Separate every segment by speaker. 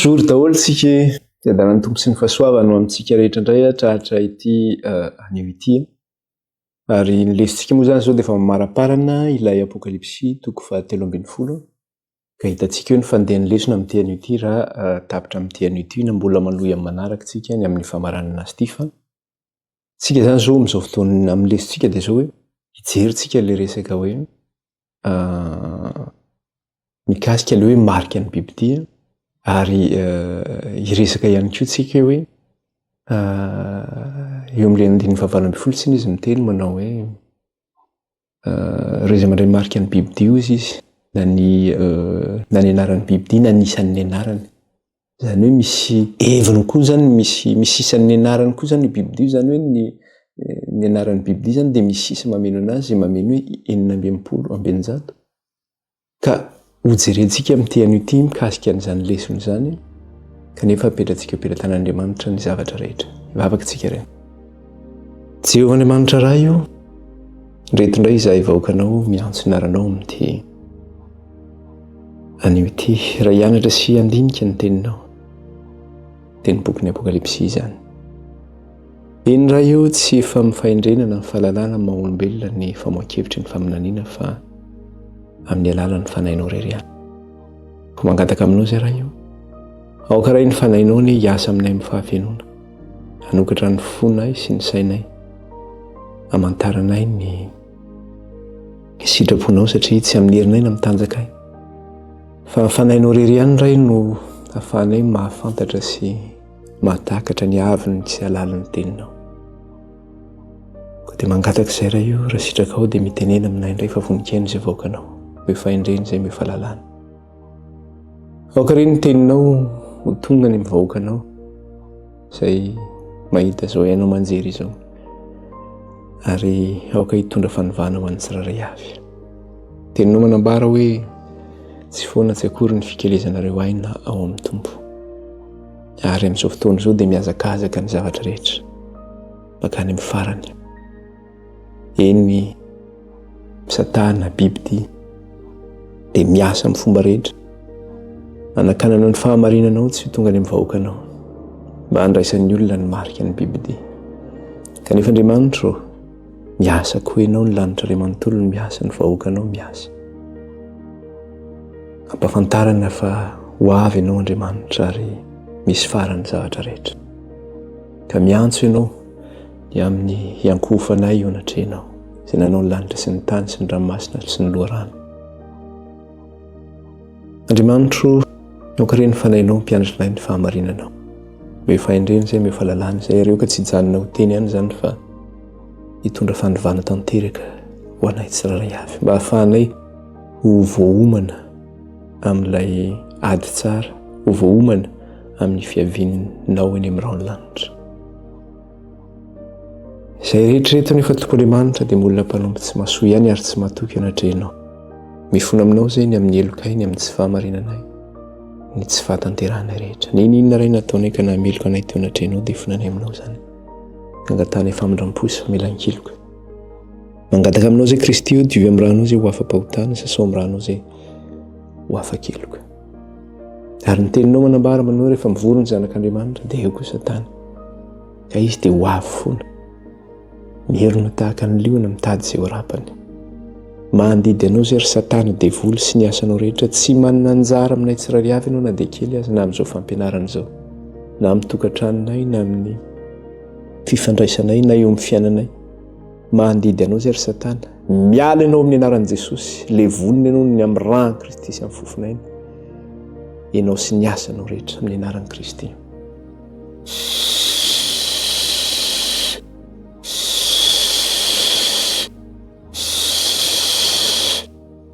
Speaker 1: Bonjour daholo tsika e! Fiadanan'ny Tompo sy ny fahasoavany ho amintsika rehetra indray hatratra ity anio ity. Ary ny lesontsika moa izany izao dia efa mamaraparana ilay Apokalypsy toko fahatelo ambin'ny folo. Ka hitantsika eo ny fandehan'ny lesona amin'ity anio ity raha tapitra amin'ity anio ity na mbola manohy amin'ny manaraka tsika ny amin'ny famaranana azy ity fa tsika izany izao amin'izao fotoana amin'ny lesontsika dia izao hoe hijery tsika ilay resaka hoe mikasika ilay hoe marika ny bibidia ary hiresaka ihany koa tsika hoe eo amin'ilay andininy fahavalo ambin'ny folo tsiny izy miteny manao hoe ireo izay mandray marika ny bibidia hozy izy na ny na ny anaran'ny bibidia na ny isan'ny anarany. Izany hoe misy heviny koa izany, misy misy isan'ny anarany koa izany io bibidia io, izany hoe ny ny anaran'ny bibidia izany dia misy isa mameno anazy izay mameno hoe 666. Ka hojerentsika amin'ity anio ity mikasika an'izany lesona izany, kanefa apetratsika eo am-pelatanan'Andriamanitra ny zavatra rehetra. Hivavaka isika re. Jehovah Andriamanitra Ray o, indreto indray izahay vahoakanao miantso ny anaranao amin'ity anio ity, raha hianatra sy handinika ny teninao, dia ny bokin'ny Apokalypsy izany. Eny Ray o, tsy efa amin'ny fahendrena na ny fahalalana maha olombelona ny famoahan-kevitry ny faminaniana fa amin'ny alalan'ny Fanahinao irery ihany. Koa mangataka aminao izay Ray o, aoka Ray ny Fanahinao anie hiasa aminay amin'ny fahafenoana, hanokatra ny fonay sy ny sainay, hamantaranay ny sitraponao satria tsy amin'ny herinay na amin'ny tanjakay fa ny Fanahinao irery ihany Ray no ahafahanay mahafantatra sy mahatakatra ny aviny sy halalin'ny teninao. Koa dia mangataka izay Ray io, raha sitrakao dia mitenena aminay indray fa vonon-keno izay vahoakanao, omeo fahendrena izay omeo fahalalana. Aoka re ny teninao ho tonga any amin'ny vahoakanao izay mahita izao haino aman-jery izao ary aoka hitondra fanovana ho an'ny tsirairay avy. Teninao manambara hoe tsy foana tsy akory ny fikelezanareo aina ao amin'ny Tompo. Ary amin'izao fotoana izao dia mihazakazaka ny zavatra rehetra mankany amin'ny farany. Eny, Satana, bibidia, dia miasa amin'ny fomba rehetra hanakanana ny fahamarinanao tsy ho tonga any amin'ny vahoakanao mba handraisan'ny olona ny marika ny bibidia. Kanefa Andriamanitra ô, miasa koa ianao, ny lanitra iray manontolo no miasa, ny vahoakanao miasa. Ampahafantarana fa ho avy ianao Andriamanitra ary misy farany ny zavatra rehetra. Ka miantso ianao ny amin'ny hiankohofanay eo anatrehanao, izay nanao ny lanitra sy ny tany sy ny ranomasina ary sy ny loharano. Andriamanitro, aoka re ny fanahinao hampianatra anay ny fahamarinanao. Omeo fahendrena izay, omeo fahalalana izay, ary aoka tsy hijanona ho teny ihany izany fa hitondra fanovana tanteraka ho anay tsirairay avy, mba hahafahanay ho voaomana amin'ilay ady tsara, ho voaomana amin'ny fiavianao eny amin'ny rahon'ny lanitra. Izay rehetra ireto nefa Tompo Andriamanitra dia mbola mpanompo tsy mahasoa ihany ary tsy matoky eo anatrehanao. Mifona aminao izay ny amin'ny helokay, ny amin'ny tsy fahamarinanay, ny tsy fahatanterahanay rehetra. N'inon'inona Ray nataonay ka nahameloka anay teo anatrehanao dia ifonanay aminao izany. Angatahanay famindram-po sy famelan-keloka. Mangataka aminao izay Kristy o, diovy amin'ny ranao izay ho afa-pahotana, sasao amin'ny ranao izay ho afa-keloka. Ary ny teninao manambara manao rehefa mivory ny zanak'Andriamanitra dia eo koa Satana. Ka izy dia ho avy foana. Mierona tahaka ny liona mitady izay ho rapany. Mandidy anao izay ry Satana devoly sy ny asanao rehetra, tsy manana anjara aminay tsirairay avy ianao na dia kely aza na amin'izao fampianarana izao, na amin'ny tokantranonay na amin'ny fifandraisanay na eo amin'ny fiainanay. Mandidy anao izay ry Satana. Miala ianao amin'ny anaran'i Jesosy. Levonina ianao ny amin'ny ràn'i Kristy sy amin'ny fofon'aina. Ianao sy ny asanao rehetra amin'ny anaran'i Kristy.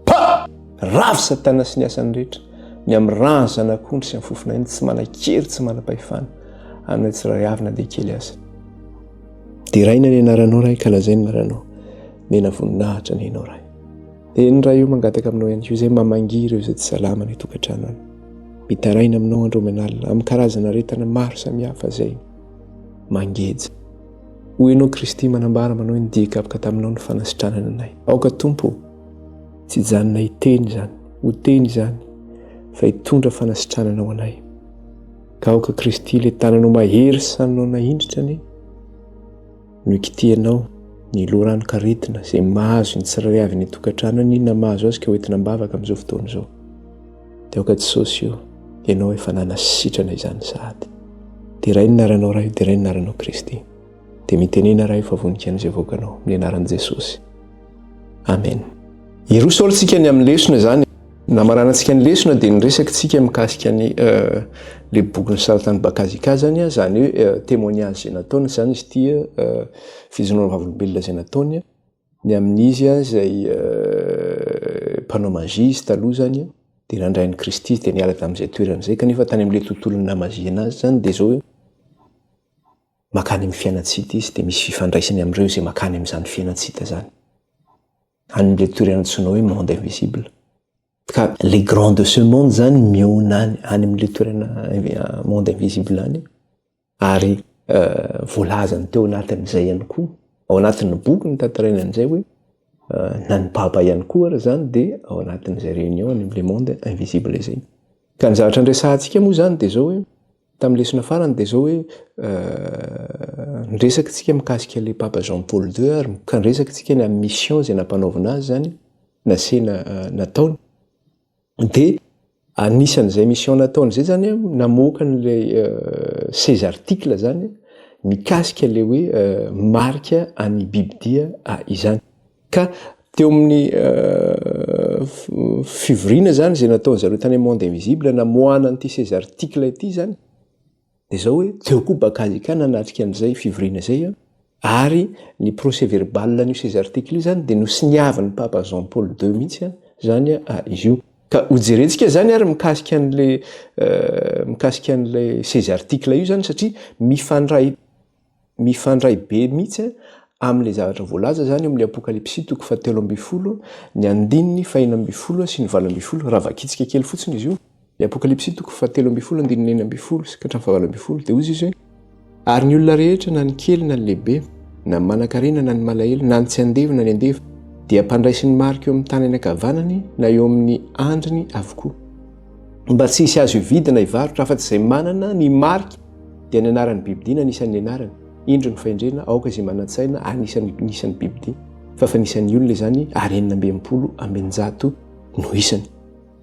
Speaker 1: Pa! Ravo Satana sy ny asany rehetra. Ny amin'ny ràn'ny zanak'ondry sy amin'ny fofon'aina tsy manan-kery, tsy manam-pahefana aminay tsirairay avy na dia kely aza. Deraina ny anaranao Ray ka lazaina ny anaranao. Mena voninahitra anie ianao Ray. Eny Ray o mangataka aminao ihany koa izay mamangy ireo izay tsy salama any an-tokantrano any. Mitaraina aminao andro aman'alina amin'ny karazana aretina maro samihafa izay mangeja. Hoy ianao Kristy manambara manao hoe nidia kapoka taminao ny fanasitranana anay. Aoka Tompo tsy hijanona hiteny izany, ho teny izany fa hitondra fanasitranana ho anay. Ka aoka Kristy ilay tananao mahery sy saninao nahindritra anie no hikitihanao ny loharanonkaretina izay mahazo ny tsirairay avy any an-tokantrano any na mahazo azy ka hoentina am-bavaka amin'izao fotoana izao. Dia aoka Jesosy io, Ianao efa nanasitrana izany sahady. Deraino ny anaranao Ray, deraino ny anaranao Kristy. Dia mitenena Ray fa voninkaina izay avoakanao amin'ny anaran'i Jesosy. Amen. Hiroso ary tsika ny amin'ny lesona izany. Namaranantsika ny lesona dia niresaka tsika mikasika ny euh, le bokin'ny saratany Bakazika zany, izany hoe euh, témoignage izay nataony izany izy ity, euh, fijoroana vavolombelona izay nataony ny amin'izy izay mpanao magie izy taloha izany dia nandray an'i Kristy izy dia niala tamin'izay toerana izay kanefa tany amin'ilay tontolon'ny namaziana azy izany dia izao hoe Mankany amin'ny fiainan-tsy hita izy dia misy fifandraisany amin'ireo izay mankany amin'izany fiainan-tsy hita izany. Any amin'ilay toerana antsoina hoe monde invisible. Ka les grands de ce monde izany mihaona any, any amin'ilay toerana monde invisible any. Ary voalazany teo anatin'izay ihany koa, ao anatin'ny boky no tantarainy an'izay hoe na ny papa ihany koa ary izany dia ao anatin'izay réunion any amin'ilay monde invisible izay. Ka ny zavatra niresahantsika moa izany dia izao hoe Tamin'ny lesona farany dia izao hoe niresaka isika mikasika ilay Papa Jean Paul II ary niresaka isika ny amin'ny mission izay nampanaovina azy izany nasena nataony. Dia anisan'izay mission nataony izay izany namoaka an'ilay 16 articles izany mikasika ilay hoe marika an'ny bibidia izany. Ka teo amin'ny fivoriana izany izay nataon'ny zareo tany amin'ny monde invisible namoahana an'ity 16 articles ity izany dia izao hoe teo koa Bakazika nanatrika an'izay fivoriana izay an, ary ny procès verbal an'io 16 articles io izany dia nosiniavin'ny Papa Jean Paul II mihitsy an, izany izy io. Ka hojerentsika izany ary mikasika an'ilay mikasika an'ilay 16 articles io izany satria mifandray Mifandray be mihitsy amin'ilay zavatra voalaza izany eo amin'ilay Apokalypsy toko fahatelo ambin'ny folo, ny andininy fahenina ambin'ny folo sy ny 18, raha vakintsika kely fotsiny izy io. Ny Apokalypsy toko fahatelo ambin'ny folo andininy 16 sy ka hatramin'ny fahavalo ambin'ny folo dia hoy izy hoe, Ary ny olona rehetra na ny kely na ny lehibe, na ny manankarena na ny malahelo, na ny tsy andevo na ny andevo, dia hampandraisy ny marika eo amin'ny tanany ankavanany na eo amin'ny andriny avokoa, mba tsy hisy azo hividy na hivarotra afa-tsy izay manana ny marika dia ny anaran'ny bibidia na ny isan'ny anarany. Indro ny fahendrena, aoka izay manan-tsaina anisan'ny ny isan'ny bibidia, fa fa ny isan'ny olona izany ary 166 no isany.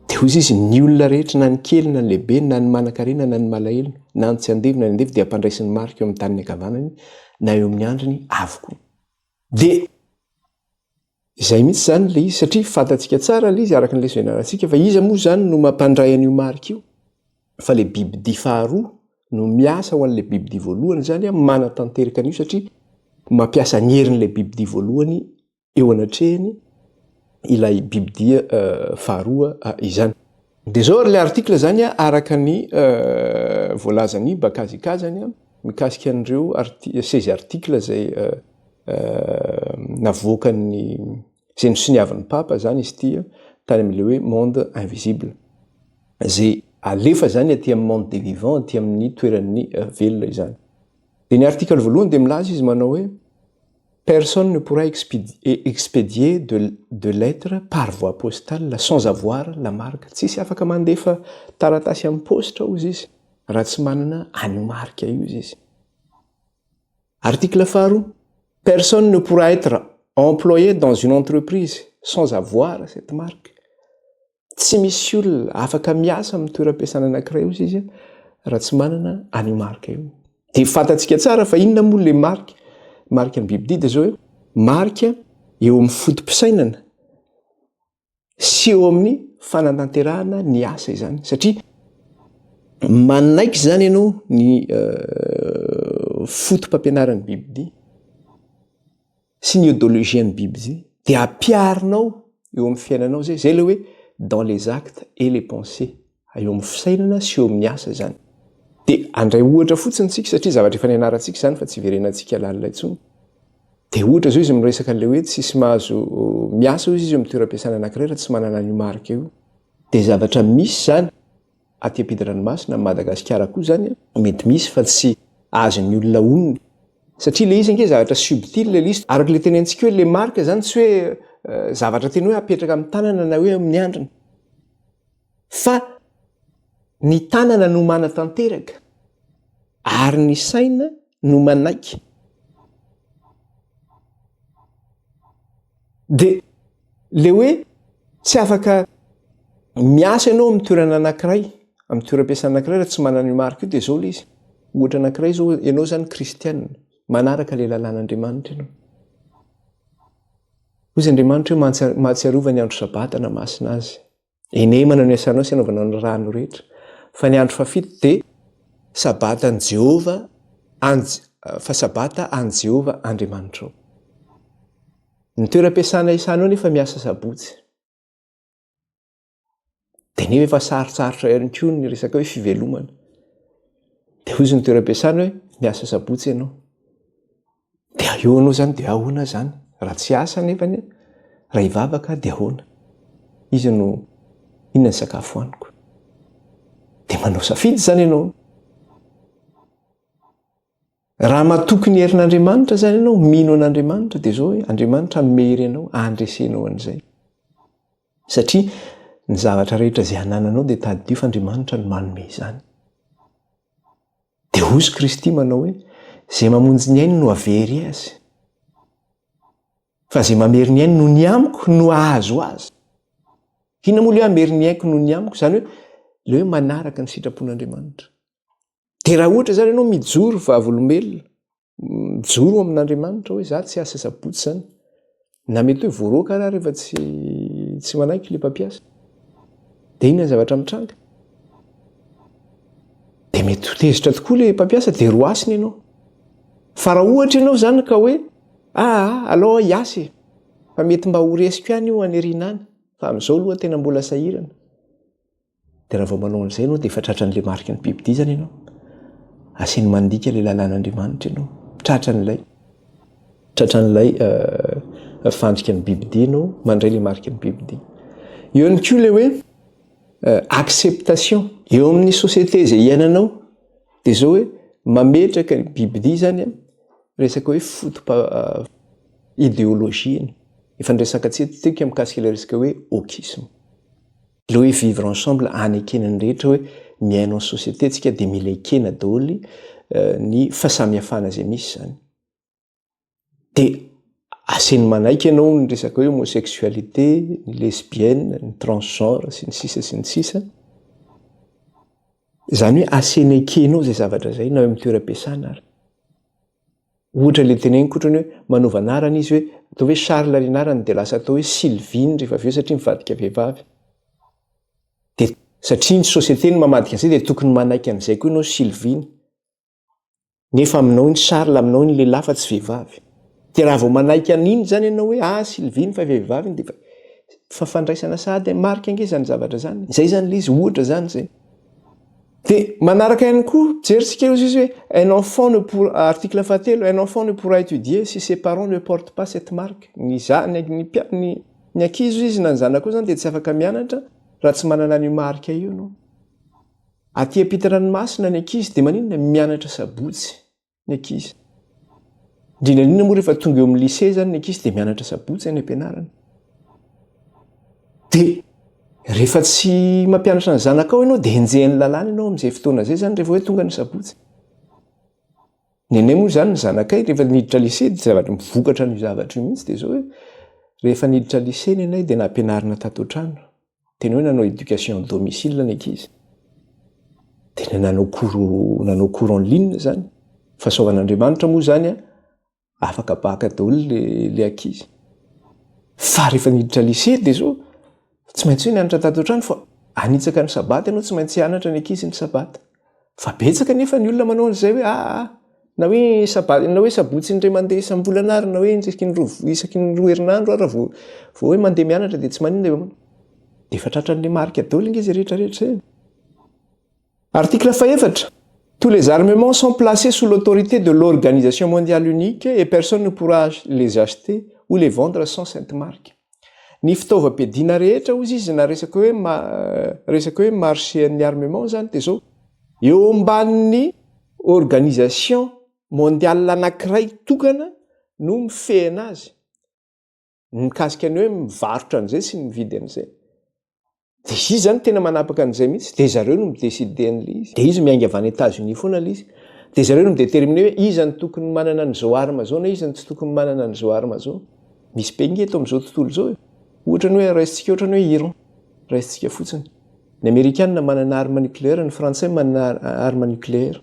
Speaker 1: Dia hoy izy, ny olona rehetra na ny kely na ny lehibe, na ny manan-karena na ny malahelo, na ny tsy andevo na ny andevo dia ampandraisiny marika eo amin'ny taniny ankavanany na eo amin'ny andriny avokoa. Dia izay mihitsy izany ilay izy, satria fantatsika tsara ilay izy araka ny lesona ianarantsika fa iza moa izany no mampandray an'io marika io? Fa ilay bibidia faharoa no miasa ho an'ilay bibidia voalohany izany manatanteraka an'io satria mampiasa ny herin'ilay bibidia voalohany eo anatrehany ilay bibidia faharoa izany. Dia izao ary ilay article izany araka ny voalazan'i Bakazika izany mikasika an'ireo 16 articles izay navoakan'ny izay nosoniavin'ny Papa izany izy ity tany amin'ilay hoe monde invisible izay alefa izany aty amin'ny monde des vivants aty amin'ny toeran'ny velona izany. Dia ny article voalohany dia milaza izy manao hoe personne ne pourra expédier de, de lettres par voie postale sans avoir la marque. Tsisy afaka mandefa taratasy amin'ny paositra hozy izy raha tsy manana an'io marika io izy izy. Article faharoa, personne ne pourra être employé dans une entreprise sans avoir cette marque. Tsy misy olona afaka miasa amin'ny toeram-piasana anankiray hozy izy raha tsy manana an'io marika io. Dia fantatsika tsara fa inona moa ilay marika? Marika ny bibidia dia izao hoe marika eo amin'ny foto-pisainana sy eo amin'ny fanatanterahana ny asa izany. Satria manaiky izany ianao ny foto-pampianaran'ny bibidia sy ny idéologie-n'ny bibidia dia ampiharinao eo amin'ny fiainanao izay, izay ilay hoe dans les actes et les pensées, eo amin'ny fisainana sy eo amin'ny asa izany. Dia handray ohatra fotsiny tsika satria zavatra efa nianarantsika izany fa tsy hiverenantsika lalina intsony. Dia ohatra izao izy miresaka an'ilay hoe tsisy mahazo miasa hozy izy eo amin'ny toeram-piasana anankiray raha tsy manana an'io marika io. Dia zavatra misy izany aty am-pidranomasina, Madagasikara koa izany mety misy fa tsy azon'ny olona onona. Satria ilay izy ange zavatra subtil ilay izy. Araka ilay tenentsika hoe ilay marika izany tsy hoe zavatra tena hoe apetraka amin'ny tanana na hoe amin'ny andrina. Fa ny tanana no manatanteraka. Ary ny saina no manaiky. Dia le hoe tsy afaka miasa ianao amin'ny toerana anankiray, amin'ny toeram-piasana anankiray raha tsy manana io marika io dia izao ilay izy. Ohatra anankiray izao, ianao izany kristiana, manaraka ilay lalàn'Andriamanitra ianao. Hoy izy Andriamanitra hoe mahatsiarova ny andro sabata na masina azy. Enemana no iasanao sy anaovanao ny rano rehetra, fa ny andro fahafito dia Sabatan'i Jehovah, fa Sabata an'i Jehovah Andriamanitrao. Ny toeram-piasana iasanao nefa miasa sabotsy. Dia nefa efa sarotsarotra ihany koa ny resaka hoe fivelomana. Dia hoy izy ny toeram-piasana hoe miasa sabotsy ianao. Dia eo anao zany dia ahoana zany? Raha tsy asa nefa anie, raha hivavaka dia ahoana? Iza no inona ny sakafo hohaniko? Dia manao safidy zany ianao. Raha matoky ny herin'Andriamanitra zany ianao, mino an'Andriamanitra dia zao hoe Andriamanitra hanome hery anao handresenao an'izay. Satria ny zavatra rehetra izay anananao dia tadidio fa Andriamanitra no manome izany. Dia hozy Kristy manao hoe, Izay mamonjy ny ainy no havery azy, fa izay mamery ny ainy noho ny amiko no hahazo azy. Inona moa ilay hoe hamery ny aiko noho ny amiko? Izany hoe ilay hoe manaraka ny sitrapon'Andriamanitra. Dia raha ohatra izany ianao mijoro vavolombelona, Mijoro amin'Andriamanitra hoe za tsy hiasa sabotsy zany. Na mety hoe voaroaka ary aho rehefa tsy tsy manaiky le mpampiasa. Dia inona ny zavatra mitranga? Dia mety ho tezitra tokoa le mpampiasa dia roasiny ianao. Fa raha ohatra ianao zany ka hoe aa alao aho hiasa e, fa mety mba ho resiko ihany io any aoriana any, fa amin'izao aloha tena mbola sahirana. Dia raha vao manao an'izay ianao dia efa tratran'ilay mariky ny bibidia izany ianao. Asiany mandika ilay lalàn'Andriamanitra ianao. Tratran'ilay tratran'ilay euh, fandrika ny bibidia ianao, mandray ilay mariky ny bibidia. Eo ihany koa ilay hoe euh, acceptation. Eo amin'ny société izay iainanao dia izao hoe mametraka ny bibidia izany resaka hoe fotopa euh, idéologie-ny. Efa niresaka tsika mikasika ilay resaka hoe autisme. Ilay hoe vivre ensemble anekena ny rehetra hoe miaina en société tsika dia mila ekena daholo ny fahasamihafana izay misy izany. Dia asainy manaiky ianao ny resaka hoe homosexualité, ny lesbienne, ny transgenre sy ny sisa sy ny sisa. Izany hoe asainy ekenao izay zavatra izay na eo amin'ny toeram-piasana ary. Ohatra ilay teneniko ohatrany hoe manova anarana izy hoe atao hoe Charles ny anarany dia lasa atao hoe Sylvine rehefa avy eo satria mivadika vehivavy. Dia satria ny société no mamadika an'izay dia tokony manaiky an'izay koa ianao Sylvine. Nefa aminao iny Charles, aminao iny lehilahy fa tsy vehivavy. Dia raha vao manaiky an'iny izany ianao hoe ah Sylvine fa vehivavy iny dia efa fa fandraisana sahady marika ange izany zavatra izany. Izay izany ilay izy, ohatra izany izay. Dia manaraka ihany koa, jerintsika eo izy hoe un enfant ne pour, article fahatelo, un enfant ne pourra étudier si ses parents ne portent pas cette marque. Ny za, ny, ny, ny, ny ankizy izy na ny zanakao izany dia tsy afaka mianatra raha tsy manana an'io marika io ianao. Aty am-pitan-dranomasina ny ankizy dia maninona? Mianatra sabotsy. ny ankizy. Indrindra indrindra moa rehefa tonga eo amin'ny lycée zany ny ankizy dia mianatra sabotsy any am-pianarana. Dia rehefa tsy mampianatra ny zanakao ianao dia enjehin'ny lalàna ianao amin'izay fotoana izay zany rehefa hoe tonga ny sabotsy. Ny anay moa zany ny zanakay rehefa niditra lycée dia zavatra mivokatra an'io zavatra io mihitsy dia izao hoe rehefa niditra lycée ny anay dia nampianarina tato an-trano. Tena hoe nanao éducation à domicile ny ankizy. Tena nanao cours nanao cours en ligne zany. Fahasoavan'Andriamanitra moa zany a, afaka baka daholo le le ankizy. Fa rehefa niditra lycée dia zao tsy maintsy hoe nianatra tato an-trano fa hanitsaka ny sabata ianao tsy maintsy hianatra ny ankizy ny sabata. Fa betsaka anefa ny olona manao an'izay hoe aa na hoe sabata na hoe sabotsy indray mandeha isam-bolana ary na hoe isaky ny roa isaky ny roa herinandro ary vao vao hoe mandeha mianatra dia tsy maninona eo dia efa tratran'ilay marika daholo ange izay rehetra rehetra izay. Article fahefatra, Tous les armements sont placés sous l'autorité de l'Organisation mondiale unique et personne ne pourra les acheter ou les vendre sans cette marque. Ny fitaovam-piadiana rehetra hozy izy na resaka hoe resaka hoe marché an'ny armement zany dia zao, eo ambanin'ny organisation mondiale anankiray tokana no mifehy anazy, ny mikasika ny hoe mivarotra an'izay sy ny mividy an'izay. Dia izy zany tena manapaka an'izay mihitsy, dia zareo no mi-decider an'ilay izy. Dia izy miainga avy any Etats-Unis foana ilay izy. Dia zareo no mi-determiner hoe iza no tokony manana an'izao arme izao na iza no tsy tokony manana an'izao arme izao. Misy be nge eto amin'izao tontolo izao e. Ohatra ny hoe raisintsika ohatra ny hoe Iran, raisintsika fotsiny. Ny Amerikana manana arme nucléaire, ny Frantsay manana arme nucléaire.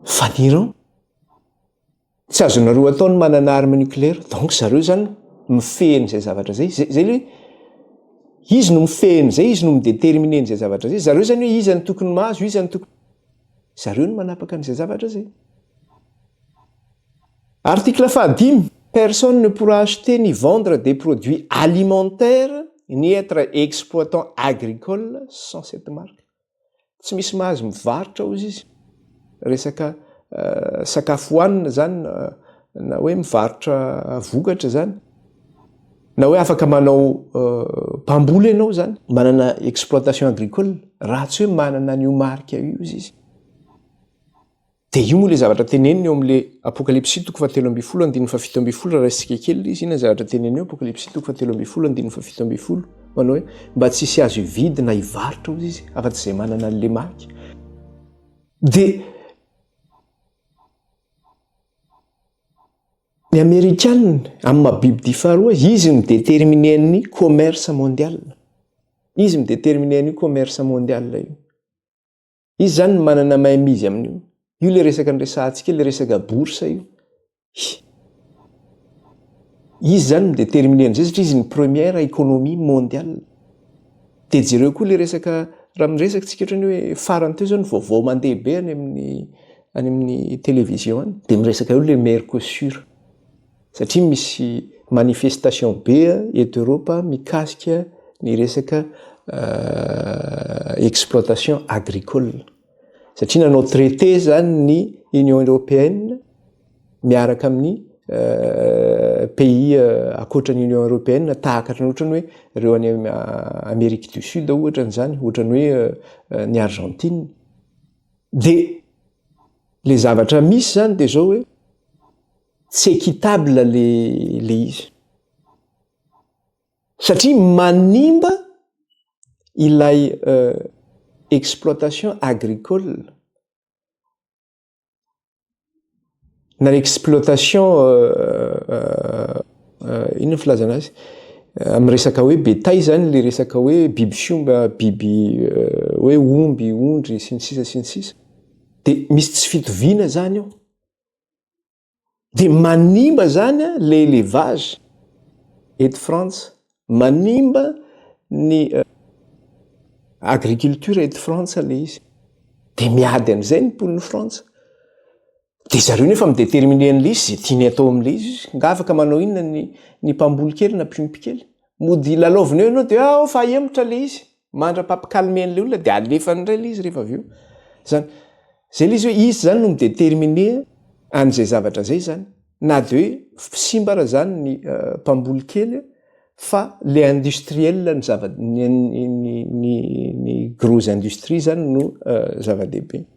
Speaker 1: Fa ny Iran, tsy azonareo atao ny manana arme nucléaire. Donc zareo zany mifehy an'izay zavatra izay. Zay, zay le izy no mifehy an'izay, izy no mi-déterminer an'izay zavatra izay. Zareo zany hoe iza no tokony mahazo, iza no tokony. Zareo no manapaka an'izay zavatra izay. Article fahadimy, Personne ne pourra acheter ni vendre des produits alimentaires ni être exploitant agricole sans cette marque. Tsy misy mahazo mivarotra hozy izy. Resaka sakafo hohanina zany na hoe mivarotra vokatra zany na hoe afaka manao mpamboly ianao zany manana exploitation agricole raha tsy hoe manana an'io marque io hozy izy. Dia io moa ilay zavatra teneniny eo amin'ilay Apokalypsy toko fahatelo ambin'ny folo andininy fahafito ambin'ny folo raha raisintsika kely ilay izy, inona ny zavatra teneniny eo Apokalypsy toko fahatelo ambin'ny folo andininy fahafito ambin'ny folo manao hoe mba tsy hisy azo hividy na hivarotra hozy izy afa-tsy izay manana an'ilay marika. Dia ny Amerikanina amin'ny maha biby dia faharoa azy, izy no mi-déterminer ny commerce mondial. Izy mi-déterminer an'io commerce mondial io. Izy zany no manana main mise amin'io. Io le resaka niresahantsika io, le resaka bourse io. Hi. Izy zany no mi-determiner an'izay satria izy ny première économie mondiale. De jereo koa le resaka, raha miresaka tsika ohatran'ny hoe farany teo zao ny vaovao mandeha be any amin'ny any amin'ny télévision any, de miresaka eo le Mercosur. Satria misy manifestation be eto Europe mikasika ny resaka exploitation agricole. Satria nanao traité zany ny Union Européenne miaraka amin'ny pays ankoatra ny Union Européenne tahaka ny ohatrany hoe ireo any Amérique du Sud ohatra an'izany, ohatrany hoe ny Argentine. Dia le zavatra misy zany dia zao hoe tsy équitable le le izy satria manimba ilay exploitation agricole na exploitation inona filazana azy amin'ny resaka hoe bétail zany le resaka hoe biby fiomba biby hoe omby ondry sy ny sisa sy ny sisa de misy tsy fitoviana zany eo Dia manimba zany le élevage eto Frantsa, manimba ny agriculture eto Frantsa le izy. Dia miady am'izay ny mponin'i Frantsa. Dia zareo nefa mi-déterminer an'le izy, zay tiany atao am'le izy izy. Nga afaka manao inona ny ny mpamboly kely na mpiompy kely? Mody lalaovina eo ianao dia ao fa ahemotra le izy. Mandra-pampicalmer an'le olona dia alefany indray le izy rehefa avy eo. Zany, zay le izy hoe izy zany no mi-déterminer an'izay zavatra zay zany. Na de hoe simba ara zany ny mpamboly kely fa le industriel ny zava- ny ny ny ny gros industrie zany no zava-dehibe.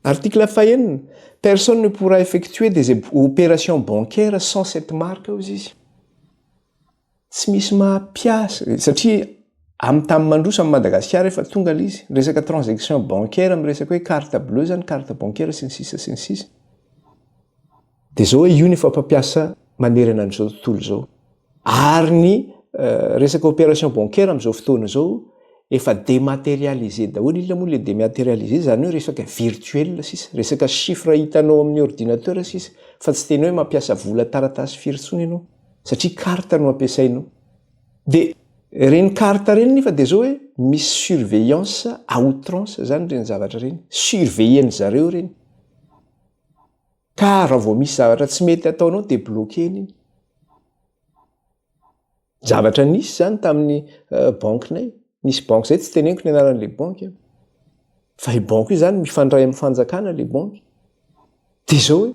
Speaker 1: Article fahenina, personne ne pourra effectuer des opérations bancaires sans cette marque hozy izy. Tsy misy maha-mpiasa, satria amin'ny tany mandroso amin'i Madagasikara efa tonga ilay izy, resaka transaction bancaire miresaka hoe carte bleue zany, carte bancaire sy ny sisa sy ny sisa. Dia izao hoe io no efa mpampiasa manerana an'izao tontolo izao. Ary ny resaka opération bancaire amin'izao fotoana izao efa dématérialisé daholo, inona moa ilay dématérialisé, izany hoe resaka virtuel sisa, resaka chiffre hitanao amin'ny ordinateur sisa, fa tsy tena hoe mampiasa vola taratasy firy intsony ianao. Satria carte no ampiasainao. De reny carte reny nefa de zao hoe misy surveillance à outrance zany reny zavatra reny. Surveiller-ny zareo reny. Ka raha vao misy zavatra tsy mety ataonao de bloquer-ny iny. Zavatra nisy zany tamin'ny banquinay. Nisy banque zay tsy teneniko ny anaran'le banque. Fa io banque io zany mifandray amin'ny fanjakana le banque. De zao hoe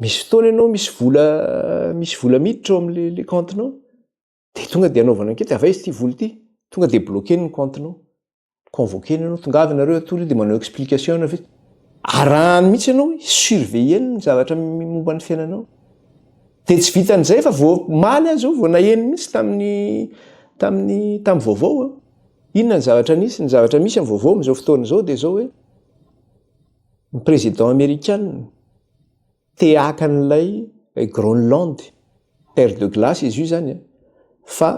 Speaker 1: misy fotoana ianao misy vola misy vola miditra ao amin'le le compte-nao de tonga de anaovana enquête avy aiza ity vola ity, tonga de bloquer-ny ny compte-nao, convoquer-ny ianao, tongava nareo atory de manao explication ianao avy eo, arahany mihitsy ianao, surveiller-ny ny zavatra momba ny fiainanao. De tsy vitan'izay fa vao omaly aho zao vao naheno mihitsy tamin'ny tamin'ny tamin'ny vaovao a, inona ny zavatra nisy, ny zavatra misy amin'ny vaovao amin'izao fotoana izao de zao hoe. Ny président amerikana te haka an'ilay Groenland, terre de glace izy io zany a, fa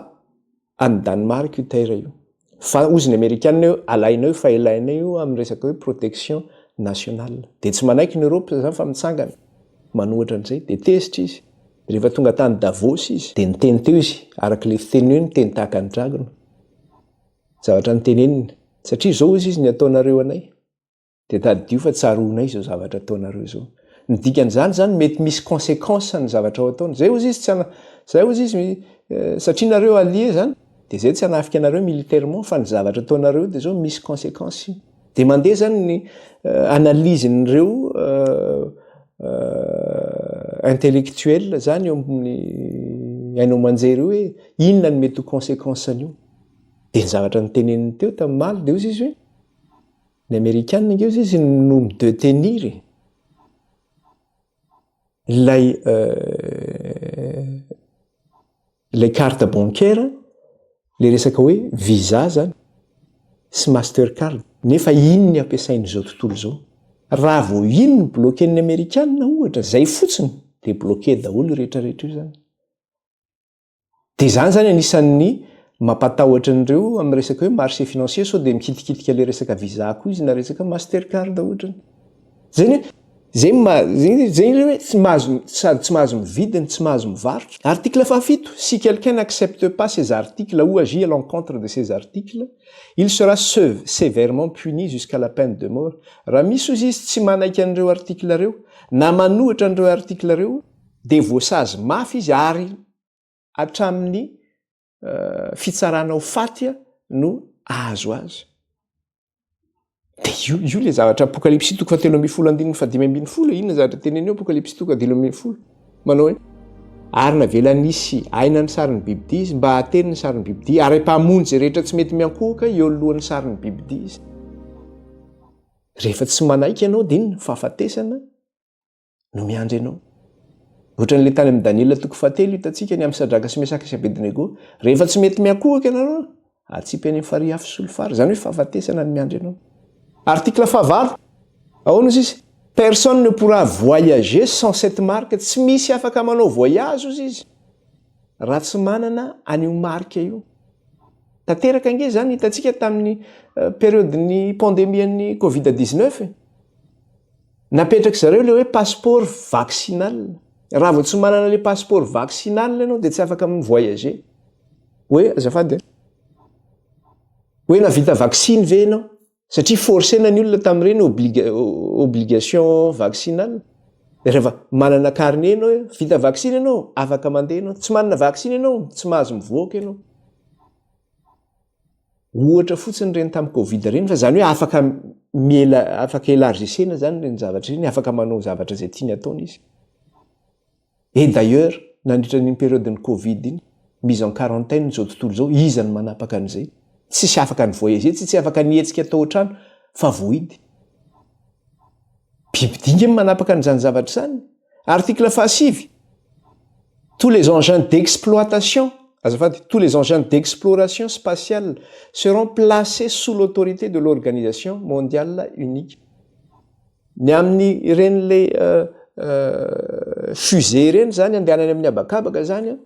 Speaker 1: any Danemark io terre io. Fa hozy ny amerikana hoe alainao io fa ilainay io amin'ny resaka hoe protection nationale. Dia tsy manaiky ny Europe zany fa mitsangana manohatra an'izay. Dia tezitra izy. Rehefa tonga tany Davos izy dia niteny teo izy, araka ilay fiteniny hoe niteny tahaka ny dragona. Zavatra niteneniny. Satria izao hozy izy ny ataonareo anay. Dia tadidio fa tsaroanay izao zavatra ataonareo izao. Ny dikan'izany izany mety misy consequence ny zavatra ho ataony. Zay hozy izy tsy zay hozy izy satria nareo allié zany dia zay tsy hanafika anareo militairement fa ny zavatra ataonareo dia zao misy consequence io. Dia mandeha zany ny analyse-n'ireo intellectuel zany eo amin'ny haino aman-jery io hoe inona no mety ho consequence an'io. Dia ny zavatra noteneniny teo tamin'ny omaly dia hozy izy hoe Ny amerikana ange ozy izy no mi-detenir e. Ilay ilay carte bancaire, ilay resaka hoe visa zany sy mastercard nefa iny ny ampiasain'izao tontolo izao. Raha vao iny no bloquer-n'ny amerikana ohatra, zay fotsiny dia bloquer daholo io rehetrarehetra io zany. Dia izany izany anisan'ny mampatahotra an'ireo amin'ny resaka hoe marché financier sao dia mikitikitika ilay resaka visa koa izy na resaka mastercard ohatrany. Zay ny zay ma zay zay ilay hoe tsy mahazo sady tsy mahazo mividy no tsy mahazo mivarotra. Article fahafito, si quelqu'un n'accepte pas ces articles ou agit à l'encontre de ces articles, il sera sévèrement puni jusqu'à la peine de mort. Raha misy ozy izy tsy manaiky an'ireo article ireo na manohitra an'ireo article ireo dia voasazy mafy izy ary hatramin'ny fitsarana ho faty no ahazo azy. Dia io, io ilay zavatra Apokalypsy toko fahatelo ambin'ny folo andininy fahadimy ambin'ny folo, inona zavatra teneny eo Apokalypsy toko fahatelo ambin'ny folo? Manao hoe ary navela nisy aina ny sarin'ny bibidia izy mba hahateny ny sarin'ny bibidia ary mpamonjy izay rehetra tsy mety miankohoka eo alohan'ny sarin'ny bibidia izy. Rehefa tsy manaiky ianao dia inona? Fahafatesana no miandry anao. Ohatran'ilay tany amin'i Daniela toko fahatelo hitantsika ny amin'i Sadraka sy Mesaka sy Abednego. Rehefa tsy mety miankohoka ianareo, atsipy any amin'ny farihy afo solifara. Izany hoe fahafatesana no miandry anao. Article fahavalo. Ahoana izy izy? Personne ne pourra voyager sans cette marque. Tsy misy afaka manao voyage ozy izy raha tsy manana an'io marque io. Tanteraka ange izany hitantsika tamin'ny euh, période-n'ny pandémie-n'ny Covid 19. Napetrak'i zareo ilay hoe passeport vaccinal. Raha vao tsy manana ilay passeport vaccinal ianao dia tsy afaka mi-voyager. Hoe azafady a. Hoe nahavita vaksiny ve ianao? Satria forcer-na ny olona tamin'ireny obligation vaccinale. Rehefa manana carnet ianao hoe vita vaksiny ianao, afaka mandeha ianao. Tsy manana vaksiny ianao, tsy mahazo mivoaka ianao. Ohatra fotsiny ireny tamin'ny covid ireny fa izany hoe afaka miela afaka élargissena izany ireny zavatra ireny, afaka manao zavatra izay tiany ataony izy. Et d'ailleurs, nandritra an'iny période-n'ny covid iny, mise en quarantaine izao tontolo izao, iza no manapaka an'izay? Tsisy afaka ni-voyager, tsisy afaka nihetsika tao an-trano fa voahidy. Bibidia nge manapaka an'izany zavatra izany. Article fahasivy, tous les engins d'exploitation, azafady, tous les engins d'exploration spatiale seront placés sous l'autorité de l'organisation mondiale unique. Ny amin'ny ireny le fusée ireny zany andehanany amin'ny habakabaka zany an,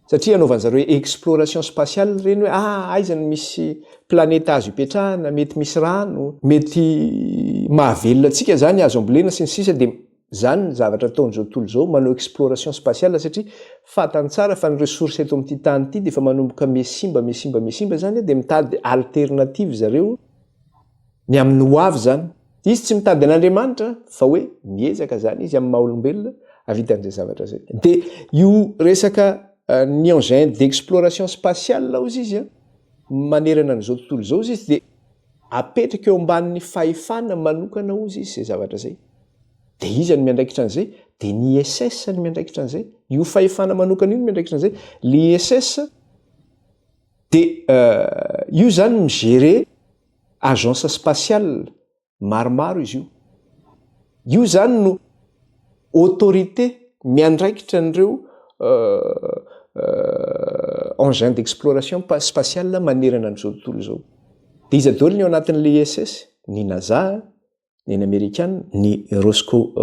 Speaker 1: satria anaovan zareo exploration spatiale ireny hoe ah aiza no misy planeta azo ipetrahana, mety misy rano, mety mahavelona antsika zany, azo ambolena sy ny sisa dia Zany ny zavatra ataon'izao tontolo izao, manao exploration spatiale satria fantany tsara fa ny ressources eto amin'ity tany ity dia efa manomboka mihasimba, mihasimba, mihasimba zany dia mitady alternative zareo ny amin'ny ho avy zany. Izy tsy mitady an'Andriamanitra fa hoe miezaka zany izy amin'ny maha olombelona hahavita an'izay zavatra izay. Dia io resaka ny engin d'exploration spatiale hozy izy manerana an'izao tontolo izao hozy izy dia apetraka eo ambanin'ny fahefana manokana hozy izy izay zavatra izay. Dia iza no miandraikitra an'izay? Dia ny ISS no miandraikitra an'izay. Io fahefana manokana io no miandraikitra an'izay. Le ISS dia io zany mi-gérer agence spatiale maromaro izy io. Io zany no autorité miandraikitra an'ireo engin d'exploration spatiale manerana an'izao tontolo izao. Dia iza daholo ny ao anatin'le ISS? Ny NASA. ny an'ny Amerikana, ny Rosco,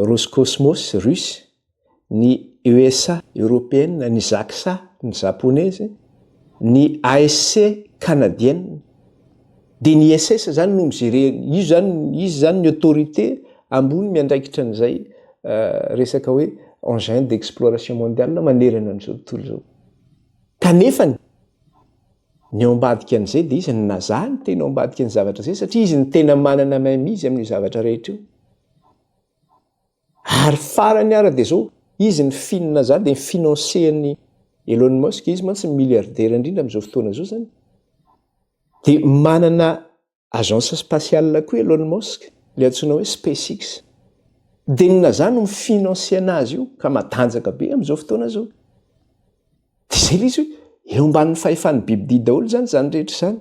Speaker 1: Roscosmos, Russe, ny ESA, Européenne, ny JAXA, ny Japonaise, ny ASC, Canadienne. Dia ny ISS zany no mi-gérer, io zany, izy zany ny autorité ambony miandraikitra an'izay resaka hoe engin d'exploration mondiale manerana an'izao tontolo izao. Kanefany, ny ao ambadika an'izay dia izy, ny NASA no tena ao ambadika ny zavatra izay satria izy no tena manana main mise amin'io zavatra rehetra io. Ary farany ara dia zao, izy ny fin NASA dia mi-financer an'i Elon Musk, izy mantsy ny milliardaire indrindra amin'izao fotoana izao zany. Dia manana agence spatiale koa Elon Musk, ilay antsoina hoe SpaceX. Dia ny NASA no mi-financer anazy io ka matanjaka be amin'izao fotoana izao. Dia izay ilay izy hoe eo ambanin'ny fahefan'ny bibidia daholo izany izany rehetra izany.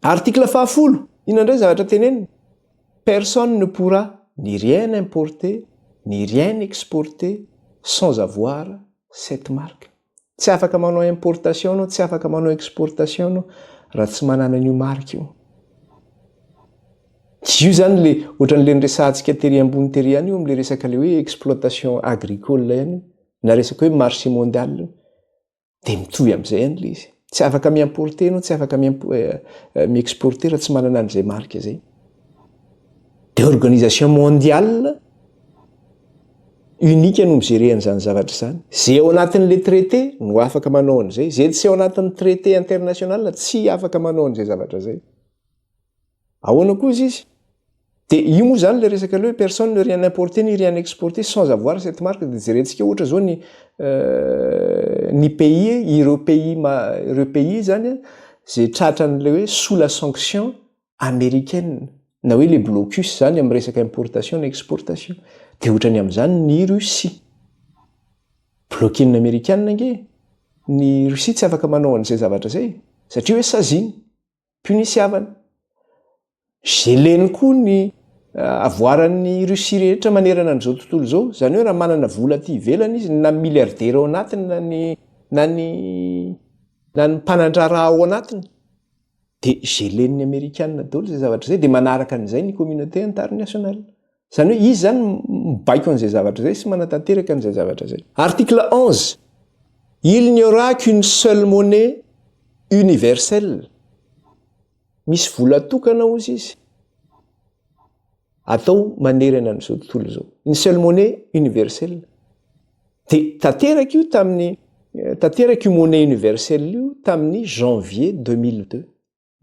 Speaker 1: Article fahafolo, inona indray zavatra teneniny? Personne ne pourra ni rien importer ni rien exporter sans avoir cette marque. Tsy afaka manao importation anao, tsy afaka manao exportation anao raha tsy manana an'io marque io. Io izany le ohatran'le niresahantsika tery ambony tery ihany io amin'le resaka le hoe exploitation agricole ihany io. Na resaka hoe marché mondial io dia mitovy amin'izay ihany ilay izy. Tsy afaka mi-importer ianao, tsy afaka mi-exporter raha tsy manana an'izay marque izay. Dia organisation mondiale unique no mi-gérer an'izany zavatra izany. Izay ao anatin'ilay traité no afaka manao an'izay, izay tsy ao anatin'ny traité international tsy afaka manao an'izay zavatra izay. Ahoana koa izy izy? Dia io moa izany ilay resaka ilay hoe personne ne rien importer ni rien exporter sans avoir cette marque dia jerentsika ohatra izao ny ny pays ireo pays ireo pays izany izay tratran'ilay hoe sous la sanction américaine na hoe le blocus izany amin'ny resaka importation na exportation dia ohatrany amin'izany ny Russie. Bloquer-n'ny amerikana ange ny Russie tsy afaka manao an'izay zavatra izay satria hoe saziana. Punisiavana. Geleny koa ny avoaran'ny Russie rehetra manerana an'izao tontolo izao. Izany hoe raha manana vola aty ivelany izy, na milliardaire ao anatiny na ny na ny na ny mpanan-draharaha ao anatiny, dia gelen'ny Amerikana daholo izay zavatra izay, dia manaraka an'izay ny communauté internationale. Izany hoe izy izany mibaiko an'izay zavatra izay sy manatanteraka an'izay zavatra izay. Article 11, Il n'y aura qu'une seule monnaie universelle. Misy vola tokana hozy izy atao manerana an'izao tontolo izao. Une seule monnaie universelle. Dia tanteraka io tamin'ny tanteraka io monnaie universelle io tamin'ny janvier 2002.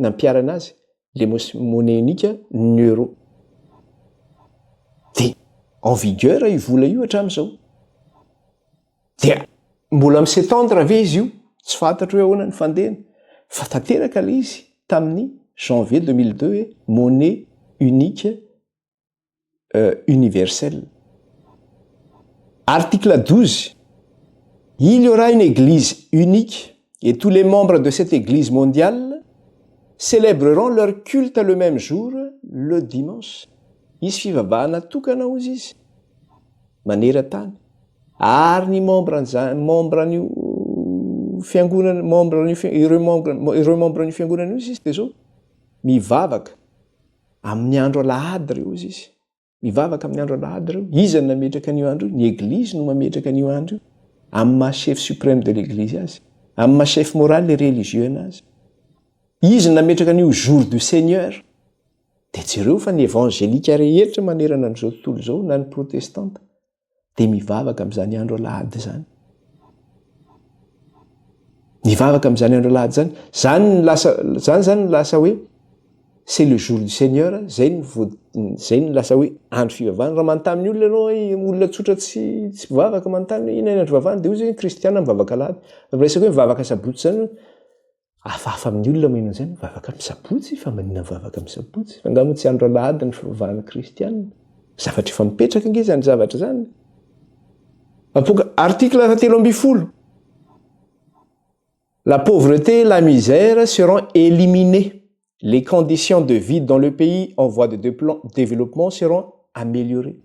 Speaker 1: Nampiharana azy le monnaie unique ny euro. Dia en vigueur io vola io hatramin'izao. Dia mbola mi-s'étendre ve izy io? Tsy fantatro hoe ahoana ny fandehany. Fa tanteraka ilay izy tamin'ny janvier 2002 hoe monnaie unique universelle. Article 12, Il y aura une église unique et tous les membres de cette église mondiale célébreront leur culte le même jour, le dimanche. Hisy fivavahana tokana hozy izy maneran-tany ary ny membre an'izany membre an'io fiangonana membre an'io ireo membre ireo membre an'io fiangonana io izy dia zao mivavaka Amin'ny andro alahady ireo hozy izy. Mivavaka amin'ny andro alahady ireo. Iza no nametraka an'io andro io? Ny Eglizy no mametraka an'io andro io. Amin'ny maha chef suprême de l'Eglise azy. Amin'ny maha chef moral et religieux anazy. Izy no nametraka an'io jour du Seigneur. Dia jereo fa ny evangelika rehetra manerana an'izao tontolo izao na ny protestanta dia mivavaka amin'izany andro alahady izany. Mivavaka amin'izany andro alahady izany. Zany ny lasa, zany zany ny lasa hoe c'est le jour du Seigneur, zay ny vo, zay ny lasa hoe andro fivavahana. Raha manontany ny olona ianao hoe olona tsotra tsy tsy mpivavaka manontany hoe inona ny andro fivavahana dia hoy izy hoe kristiana mivavaka alahady. Raha miresaka hoe mivavaka sabotsy izany Hafahafa amin'ny olona maheno an'izany, mivavaka amin'ny sabotsy, fa maninona mivavaka amin'ny sabotsy? Fa angaha moa tsy andro alahady ny fivavahan'ny kristiana? Zavatra efa mipetraka ange izany zavatra izany. Apoka, article 13. La pauvreté et la misère seront éliminées. Les conditions de vie dans le pays en voie de développement seront améliorées.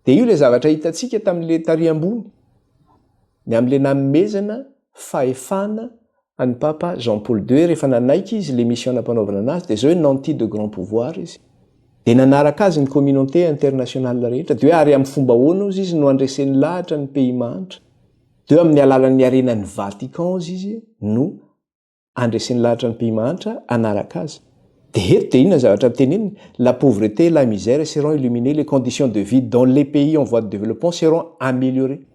Speaker 1: Dia io ilay zavatra hitantsika tamin'ilay tary ambony, ny amin'ilay nanomezana fahefana an'i Papa Jean Paul ii rehefa nanaiky izy ilay mission nampanaovina anazy dia izao hoe nanti de grand pouvoir izy. Dia nanaraka azy ny communauté internationale rehetra. Dia hoe ary amin'ny fomba ahoana ozy izy no handreseny lahatra ny pays mahantra? Dia hoe amin'ny alalan'ny harenan'ny Vatican ozy izy no handreseny lahatra ny pays mahantra hanaraka azy. Dia eto dia inona ny zavatra teneniny? La pauvreté et la misère seront illuminées, les conditions de vie dans les pays en voie de développement seront améliorées.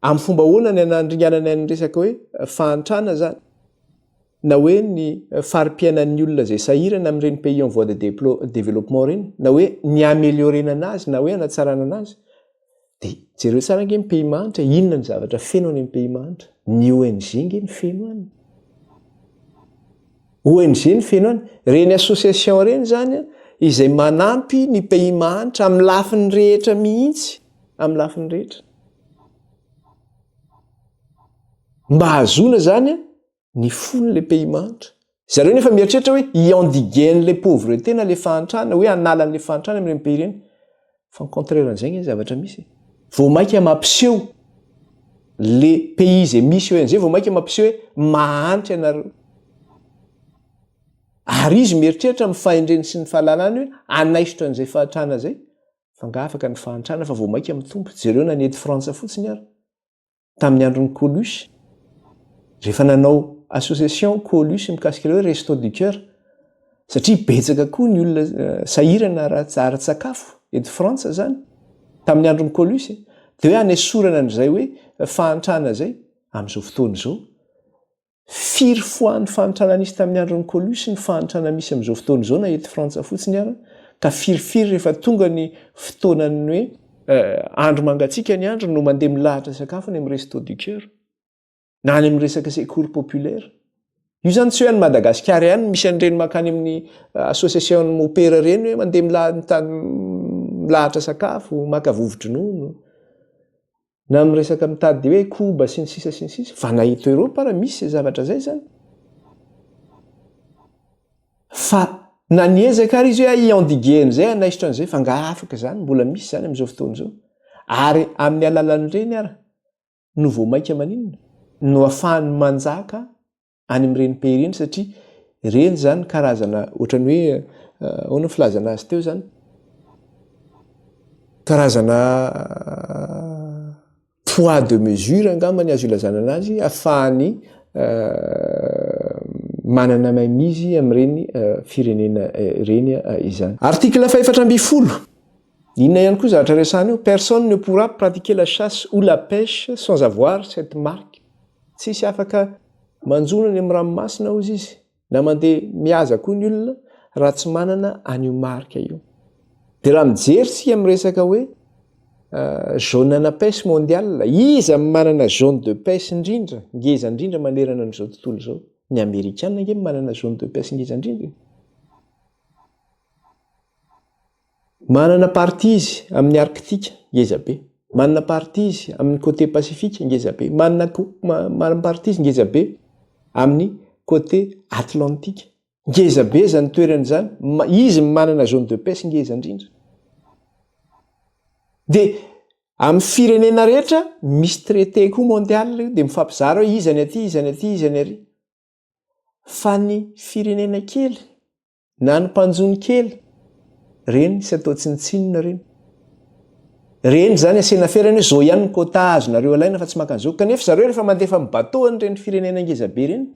Speaker 1: Amin'ny fomba ahoana ny anandringanana ny resaka hoe fahantrana izany? Na hoe ny fari-piainan'ny olona izay sahirana amin'ireny pays en voie de développement ireny, na hoe ny améliorer-na anazy, na hoe hanatsarana anazy. Dia jereo tsara ange ny pays mahantra, inona ny zavatra feno any amin'ny pays mahantra? Ny ONG ange no feno any. ONG no feno any. Ireny association ireny izany izay manampy ny pays mahantra amin'ny lafiny rehetra mihitsy, amin'ny lafiny rehetra. Mba hahazoana izany ny fon'ilay pays mahantra. Zareo nefa mieritreritra hoe hi-endiguer an'ilay pauvreté na ilay fahantrana, hoe hanala an'ilay fahantrana amin'ireny pays ireny. Fa ny contraire an'izay ange ny zavatra misy e. Vao mainka mampiseho le pays izay misy ONG, vao mainka mampiseho hoe mahantra ianareo. Ary izy mieritreritra amin'ny fahendreny sy ny fahalalany hoe hanaisotra an'izay fahantrana izay. Fa nga afaka ny fahantrana fa vao maika mitombo. Jereo na ny eto Frantsa fotsiny ary. Tamin'ny andron'i Coluche, rehefa nanao association Coluche mikasika ireo hoe Resto du Coeur, satria betsaka koa ny olona eh, sahirana ara-tsakafo eto Frantsa zany, tamin'ny andron'i Coluche, dia hoe hanesorana an'izay hoe fahantrana izay amin'izao fotoana izao. Firy fois ny fahantrana nisy tamin'ny andron'i Coluche ny fahantrana misy amin'izao fotoana izao na eto Frantsa fotsiny ara, ka firifiry rehefa tonga ny fotoanan'ny hoe andro mangatsiaka ny andro no mandeha milahatra sakafo any amin'ny Resto du Coeur na any amin'ny resaka secours populaire. Io zany tsy hoe any Madagasikara ihany no misy an'ireny mankany amin'ny association ny mopera ireny hoe mandeha milahatra sakafo, maka vovo-dronono. Na miresaka mitady hoe koba sy ny sisa sy ny sisa, fa na eto Europe ara misy izay zavatra izay zany. Fa na niezaka ary izy hoe hi-endiguer an'izay, hanaisotra an'izay, fa angaha afaka izany, mbola misy izany amin'izao fotoana izao. Ary amin'ny alalan'ireny ara no vao mainka maninona? No afahany manjaka any amin'ireny pays ireny satria ireny izany karazana ohatran'ny hoe ahoana ny filazana azy teo izany karazana poids de mesure angamba ny azo ilazana anazy ahafahany manana mainmise amin'ireny firenena ireny izany. Article faha-14, Inona ihany koa zavatra resahana eo? Personne ne pourra pratiquer la chasse ou la pêche sans avoir cette marque. Tsisy afaka manjono any amin'ny ranomasina hozy izy, na mandeha mihaza koa ny olona raha tsy manana an'io marque io. Dia raha mijery isika amin'ny resaka hoe zone ana pêche mondiale, iza no manana zone de pêche indrindra, ngeza indrindra manerana an'izao tontolo izao? Ny amerikana ange no manana zone de pêche ngeza indrindra e. Manana partie izy amin'ny Arctique, ngeza be. Manana partie izy amin'ny côté Pacifique, ngeza be. Manana manana partie izy ngeza be amin'ny côté Atlantique. Ngeza be izany toerana izany. Izy no manana zone de pêche ngeza indrindra. Dia amin'ny firenena rehetra misy traité koa mondial io dia mifampizara hoe iza ny aty, iza ny aty, iza ny ary. Fa ny firenena kely Na ny mpanjono kely, reny tsy atao tsinontsinona reny. Reny zany asiana ferany hoe zao ihany ny quota azonareo alaina fa tsy maka an'izao. Kanefa zareo rehefa mandefa amin'ny bateau an'ireny firenena ngeza be ireny,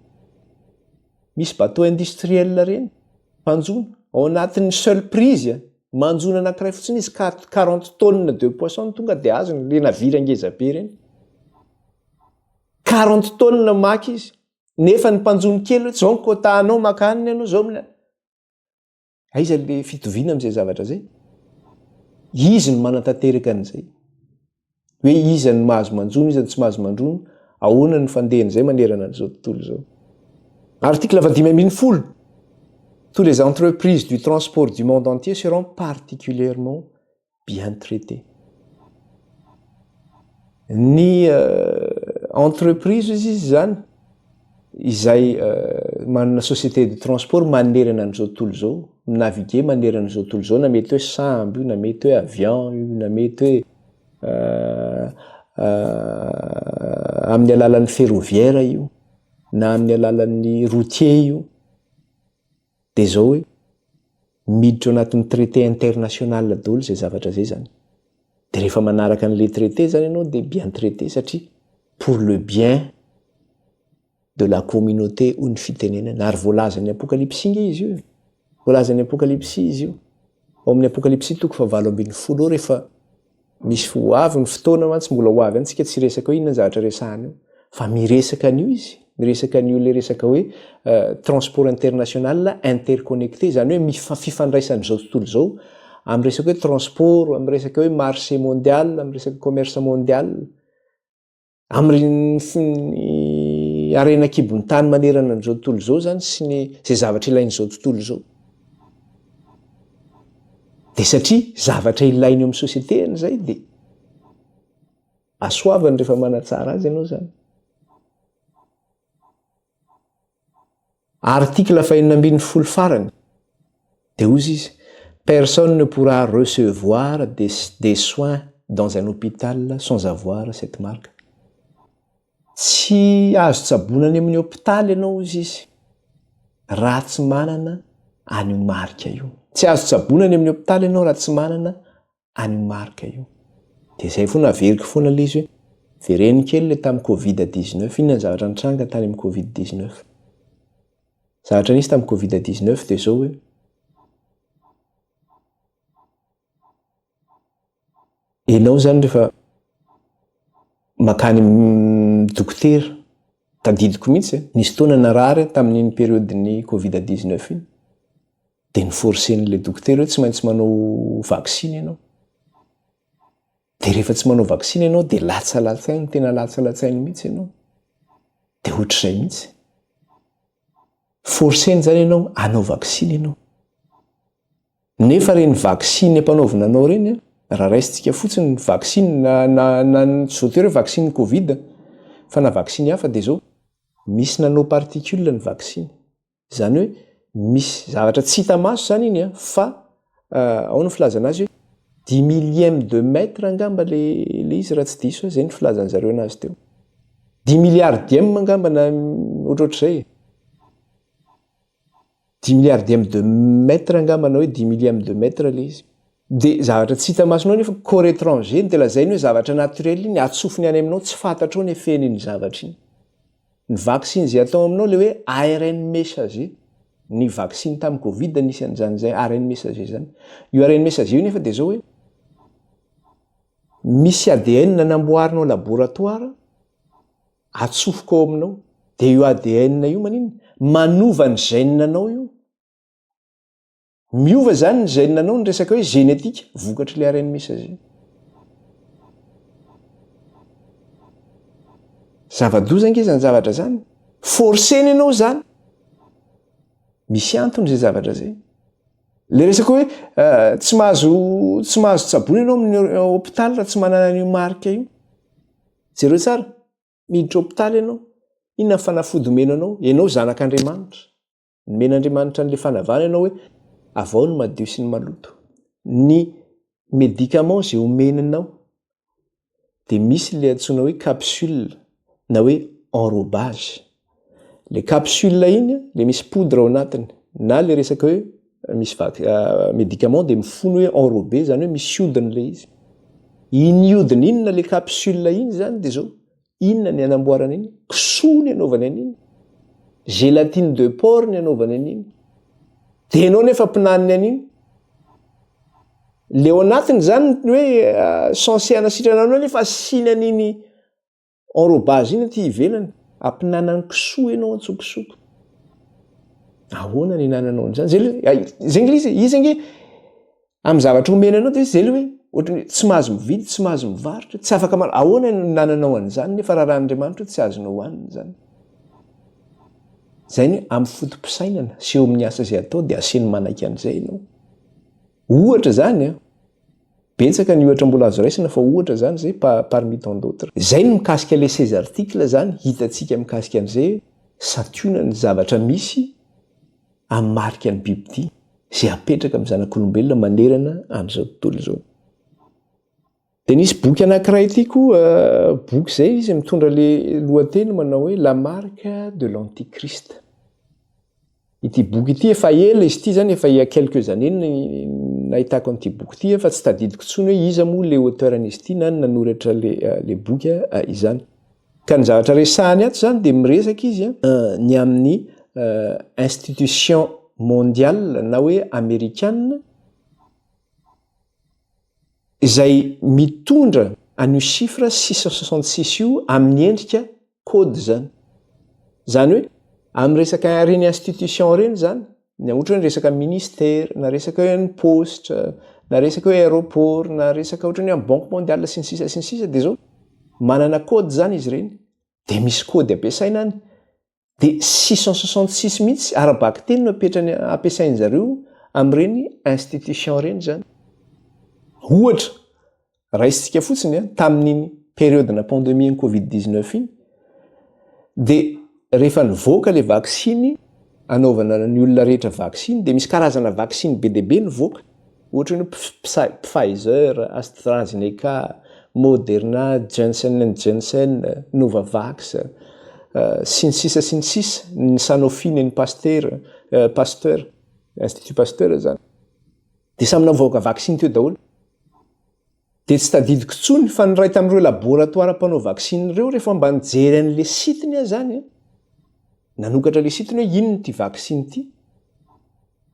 Speaker 1: misy bateau industriel ireny, mpanjono, ao anatin'ny seule prise, manjono anankiray fotsiny izy, 40 tonnes de poisson no tonga dia azony, le navire ngeza be ireny. 40 tonnes maka izy. Nefa ny mpanjono kely hoe zao ny quota anao maka aniny ianao zao mila aiza le fitoviana amin'izay zavatra zay? Izy no manatanteraka an'izay. Hoe iza no mahazo manjono, iza no tsy mahazo mandrono, ahoana no fandehan'izay manerana an'izao tontolo izao. Article 15. Tous les entreprises du transport du monde entier seront particulièrement bien traité. Ny entreprise izy izy zany izay manana société de transport manerana an'izao tontolo izao, mi-naviguer manerana an'izao tontolo izao na mety hoe sambo io na mety hoe avion io na mety hoe amin'ny alalan'ny ferroviaire io na amin'ny alalan'ny routier io. Dia izao hoe. Miditra ao anatin'ny traité international daholo izay zavatra izay izany. Dia rehefa manaraka an'ilay traité izany ianao dia bien traité satria pour le bien de la communauté hoy ny fitenenana. Ary voalazan'ny Apokalypsy nge izy io e. Voalazan'ny Apokalypsy izy io. Ao amin'ny Apokalypsy toko fahavalo 18 ao rehefa misy ho avy ny fotoana mantsy mbola ho avy any tsika tsy hiresaka hoe inona ny zavatra resahana eo fa miresaka an'io izy miresaka an'io le resaka hoe euh, transport international interconnecté izany hoe mifa fifandraisan'izao tontolo izao amin'ny resaka hoe transport amin'ny resaka hoe marché mondial amin'ny resaka commerce mondial Amin'ny ny harena an-kibon'ny tany manerana an'izao tontolo izao izany sy ny izay zavatra ilain'izao tontolo izao. Dia satria zavatra ilainy eo amin'ny société izay dia asoavany rehefa manatsara azy ianao izany. Article fahenina ambin'ny folo farany dia hozy izy, Personne ne pourra recevoir des des soins dans un hôpital sans avoir cette marque. Tsy azo tsaboina any amin'ny hôpitaly ianao hozy izy raha tsy manana an'io marika io. Tsy azo tsaboina any amin'ny hôpitaly ianao raha tsy manana an'io marque io. Dia izay foana averiko foana ilay izy hoe vereno kely ilay tamin'ny covid 19, inona ny zavatra nitranga tany amin'ny covid 19. Zavatra nisy tamin'ny covid 19 dia izao hoe ianao izany rehefa makany amin'ny dokotera, tadidiko mihitsy e, nisy fotoana narary aho tamin'iny période-n'ny covid 19 iny. Dia ni-forcer-n'ilay dokotera hoe tsy maintsy manao vaksiny ianao. Dia rehefa tsy manao vaksiny ianao dia latsalatsainy, tena latsalatsainy mihitsy ianao. Dia ohatr'izay mihitsy. Forcer-ny izany ianao hanao vaksiny ianao. Nefa ireny vaksiny ampanaovina anao ireny, raha raisintsika fotsiny ny vaksiny na na na tsy voatery hoe vaksiny covid fa na vaksiny hafa dia izao, misy nanoparticule ny vaksiny. Izany hoe misy zavatra tsy hita maso izany iny an, fa ao ny filazana azy hoe dix millième de mètre angamba le le izy raha tsy diso aho, izay ny filazan'ny zareo anazy teo. Dix milliardième angamba na ohatrohatr'izay e. Dix milliardième de mètre angamba na hoe dix millième de mètre le izy. Dia zavatra tsy hita masonao nefa corps étranger no dia lazainy hoe zavatra naturel iny, atsofony any aminao tsy fantatrao ny effet-n'iny zavatra iny. Ny vaksiny izay atao aminao ilay hoe ARN messager, ny vaksiny tamin'ny covid nisy an'izany izay ARN messager izany. Io ARN messager io nefa dia izao hoe misy ADN namboarina ao laboratoire atsofoka ao aminao, dia io ADN io maninona? Manova ny gène anao io. Miova izany ny gène anao ny resaka hoe génétique vokatr'ilay ARN messager. Zava-doza ange izany zavatra izany. Forcena ianao izany. Misy antony izay zavatra izay. Le resaka hoe euh, tsy mahazo tsy mahazo tsaboina ianao amin'ny hôpital raha tsy manana an'io marika io. Jereo tsara, miditra hôpitaly ianao, inona ny fanafody omena anao? Ianao zanak'Andriamanitra. Nomen'Andriamanitra an'ilay fanavahana ianao hoe avao ny madio sy ny maloto. Ny médicament izay omeny anao dia misy ilay antsoina hoe capsule na hoe enrobage. Ilay capsule iny ilay misy poudre ao anatiny na ilay resaka hoe misy médicament dia mifono hoe enrobé izany hoe misy hodiny ilay izy. Iny hodiny iny na ilay capsule iny izany dia izao Inona ny anamboarana iny? Kisoa ny anaovany an'iny. Gélatine de porc ny anaovany an'iny. Dia ianao nefa mpinaniny an'iny. Le ao anatiny zany ny hoe euh, censé hanasitrana anao nefa asiany an'iny enrobage iny aty ivelany. Ampinanany kisoa ianao antsokosoko. Ahoana ny hinananao an'izany? Zay aloha, zay ange izy, izy ange Amin'ny zavatra omena anao dia izay aloha hoe ohatran'ny hoe tsy mahazo mividy, tsy mahazo mivarotra, tsy afaka manao, ahoana no nananao an'izany nefa raharahan'Andriamanitra hoe tsy azonao hohanina izany. Izay ny hoe amin'ny foto-pisainana sy eo amin'ny asa izay atao dia asiany manaiky an'izay ianao. Ohatra izany an, betsaka ny ohatra mbola azo raisina fa ohatra izany izay parmi tant d'autres. Izay ny mikasika ilay 16 articles izany, hitantsika mikasika an'izay hoe santionany ny zavatra misy amin'ny marika ny bibidia izay apetraka amin'ny zanak'olombelona manerana an'izao tontolo izao. Dia nisy boky anankiray ity koa, eh, boky izay izy mitondra le lohateny manao hoe La marque de l'Antichrist. Ity boky ity efa ela izy ity zany, efa il y a quelques années nahitako an'ity boky ity fa tsy tadidiko intsony hoe iza moa le auteur an'izy ity na ny nanoratra le le boky izany. Ka ny zavatra resahany ato zany dia miresaka izy ny amin'ny institution mondiale na hoe amerikana izay mitondra an'io chiffre 666 io amin'ny endrika code zany. Zany hoe amin'ny resaka ireny institution ireny zany, na ohatra hoe resaka ministère, na resaka hoe ny paositra, na resaka hoe aéroport, na resaka ohatra ny hoe banque mondiale sy ny sisa sy ny sisa dia zao manana code zany izy ireny. Dia misy code ampiasaina any. Dia 666 mihitsy ara-bakiteny no apetrany ampiasain-jareo amin'ireny institution ireny zany. Ohatra, raisintsika fotsiny an, tamin'iny période-na pandémie-n'ny covid 19 iny, dia rehefa nivoaka ilay vaksiny anaovana ny olona rehetra vaksiny, dia misy karazana vaksiny be dia be nivoaka, ohatra ny hoe Pfizer, AstraZeneca, Moderna, Johnson and Johnson, Novavax, sy ny sisa sy ny sisa, ny Sanofi ny an'i Pasteur, Pasteur, Institut Pasteur izany. Dia samy navoaka vaksiny teo daholo. Dia tsy tadidiko intsony fa ny iray tamin'ireo laboratoara mpanao vaksiny ireo rehefa mba nijery an'ilay site-ny aho izany an, nanokatra ilay site-ny hoe inona ity vaksiny ity.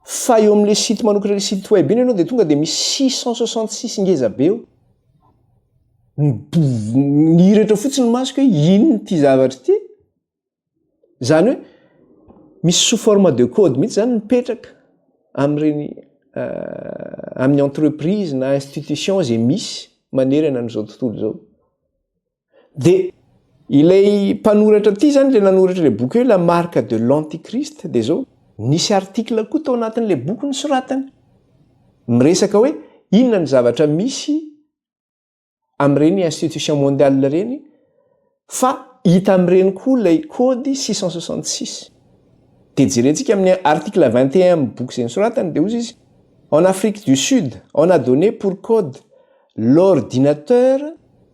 Speaker 1: Fa eo amin'ilay site manokatra ilay site web iny ianao dia tonga dia misy 666 ngeza be eo. Nihiratra fotsiny ny masoko hoe inona ity zavatra ity. Izany hoe misy sous forme de code mihitsy zany mipetraka amin'ireny amin'ny entreprise na institution izay misy manerana an'izao tontolo izao. Dia ilay mpanoratra ity zany ilay nanoratra ilay boky hoe La marque de l'antichrist dia izao, nisy article koa tao anatin'ilay boky nosoratany miresaka hoe inona ny zavatra misy amin'ireny institution mondiale ireny fa hita amin'ireny koa ilay code 666. Dia jerentsika amin'ny article 21 amin'ny boky izay nosoratany dia hozy izy, En Afrique du Sud, on a donné pour code l'ordinateur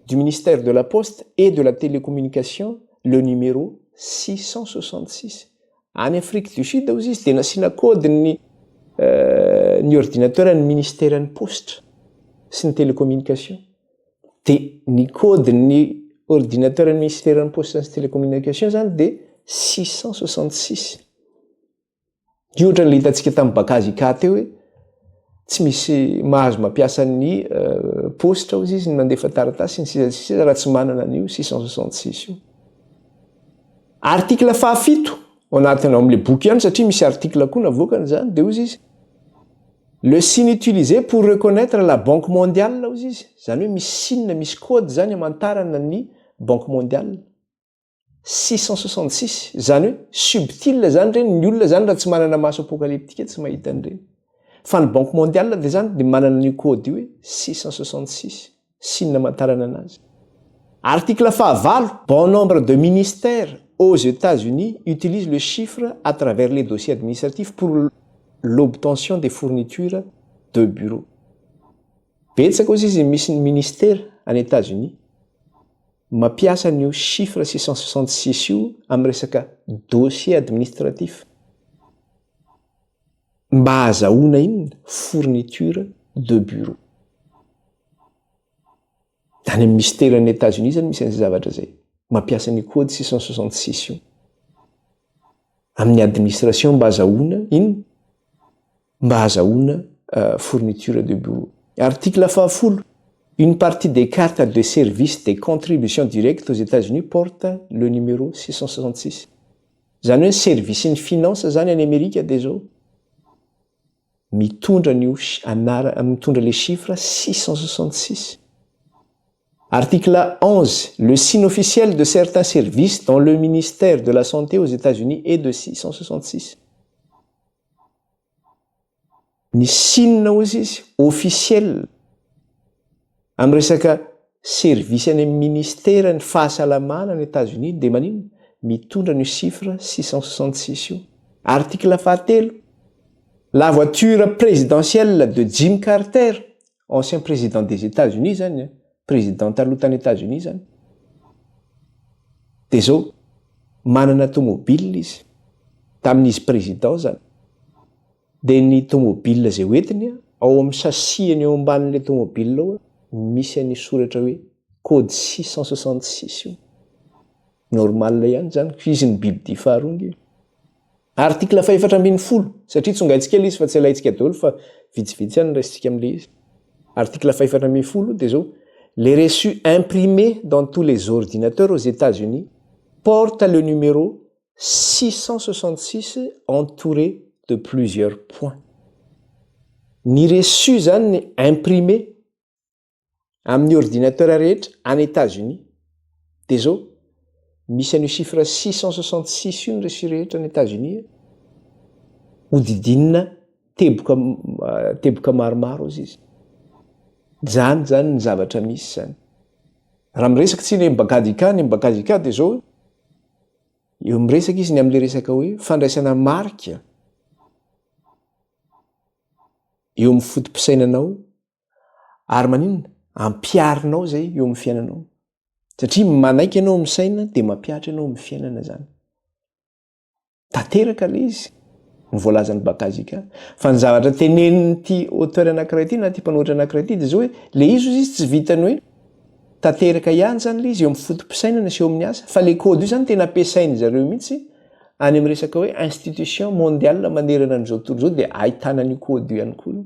Speaker 1: du ministère de la Poste et de la Télécommunication le numéro 666. Any Afrique du Sud hozy izy dia nasiana code ny ny ordinateur ny ministeran'ny paositra sy ny télécommunication. Dia ny code ny ordinateur ny ministeran'ny paositra sy ny télécommunication zany dia 666. Io ohatran'ilay hitantsika tamin'ny Bakazika teo hoe tsy misy mahazo mampiasa ny paositra hozy izy ny mandefa taratasy sy ny sisa sy ny sisa raha tsy manana an'io 666 io. Article fahafito ao anatin'ny ao amin'ilay boky ihany satria misy article koa navoakany izany dia hozy izy le signe utilisé pour reconnaître la banque mondiale hozy izy, izany hoe misy signe misy code izany hamantarana ny banque mondiale. 666, izany hoe subtile zany ireny, ny olona zany raha tsy manana maso apocalyptique tsy mahita an'ireny. Fa ny banque mondiale dia zany dia manana an'io code io hoe 666, signe amantarana anazy. Article fahavalo, bon nombre de ministères aux États-Unis utilisent le chiffre à travers les dossiers administratifs pour l'obtention des fournitures de bureau. Betsaka ozy izy misy ny ministera any États-Unis mampiasa an'io chiffre 666 io amin'ny resaka dossier administratif mba hahazahoana inona? Fourniture de bureau. Any amin'ny misteran'ny États-Unis zany misy an'izay zavatra izay. Mampiasa an'io code 666 io. Amin'ny administration mba hahazahoana inona? Mba hahazahoana fourniture de bureau. Article fahafolo, Une partie des cartes de service des contributions directes aux États-Unis porte le numéro 666. Izany hoe ny service-n'ny finance zany any Amerika dia izao, mitondra an'io anara, mitondra le chiffre 666. Article 11, Le signe officiel de certains services dans le ministère de la Santé aux États-Unis est de 666. Ny signe hozy izy officiel amin'ny resaka service any amin'ny ministera ny fahasalamana any États-Unis dia maninona? Mitondra an'io chiffre 666 io. Article fahatelo, La voiture présidentielle de Jim Carter, ancien président des États-Unis zany, président taloha tany États-Unis zany, dia zao, manana tomobile izy. Tamin'izy président zany dia ny tomobile izay hoentiny ao amin'ny châssis-ny eo ambanin'ilay tomobile ao misy an'io soratra hoe code 666 io. Normal ihany izany fa izy ny bibidia faharoa nge. Article faha-14, satria tsongaintsika ilay izy fa tsy alaintsika daholo fa vitsivitsy ihany no raisintsika amin'ilay izy. Article faha-14 dia izao, Les reçus imprimés dans tous les ordinateurs aux États-Unis portent le numéro 666 entouré de plusieurs points. Ny reçu izany ny imprimé amin'ny ordinateur rehetra any États-Unis dia izao, misy an'io chiffre 666 io ny reçu rehetra any États-Unis, hodidinina teboka teboka maromaro ozy izy. Zany zany ny zavatra misy zany. Raha miresaka tsy ny Mbakadika, ny Mbakadika dia izao, eo miresaka izy ny amin'ilay resaka hoe fandraisana marika eo amin'ny foto-pisainanao ary maninona? Ampiharinao izay eo amin'ny fiainanao. Satria manaiky ianao amin'ny saina dia mampihatra ianao amin'ny fiainana izany. Tanteraka ilay izy, ny voalazan'i Bakazika. Fa ny zavatra tenenin'ity auteur anankiray ity na ity mpanoratra anankiray ity dia izao hoe ilay izy hozy izy tsy vitan'ny hoe tanteraka ihany izany ilay izy eo amin'ny foto-pisainana sy eo amin'ny asa fa ilay code io izany tena ampiasain-dry zareo mihitsy any amin'ny resaka hoe institution mondiale manerana an'izao tontolo izao dia ahitana an'io code io ihany koa io.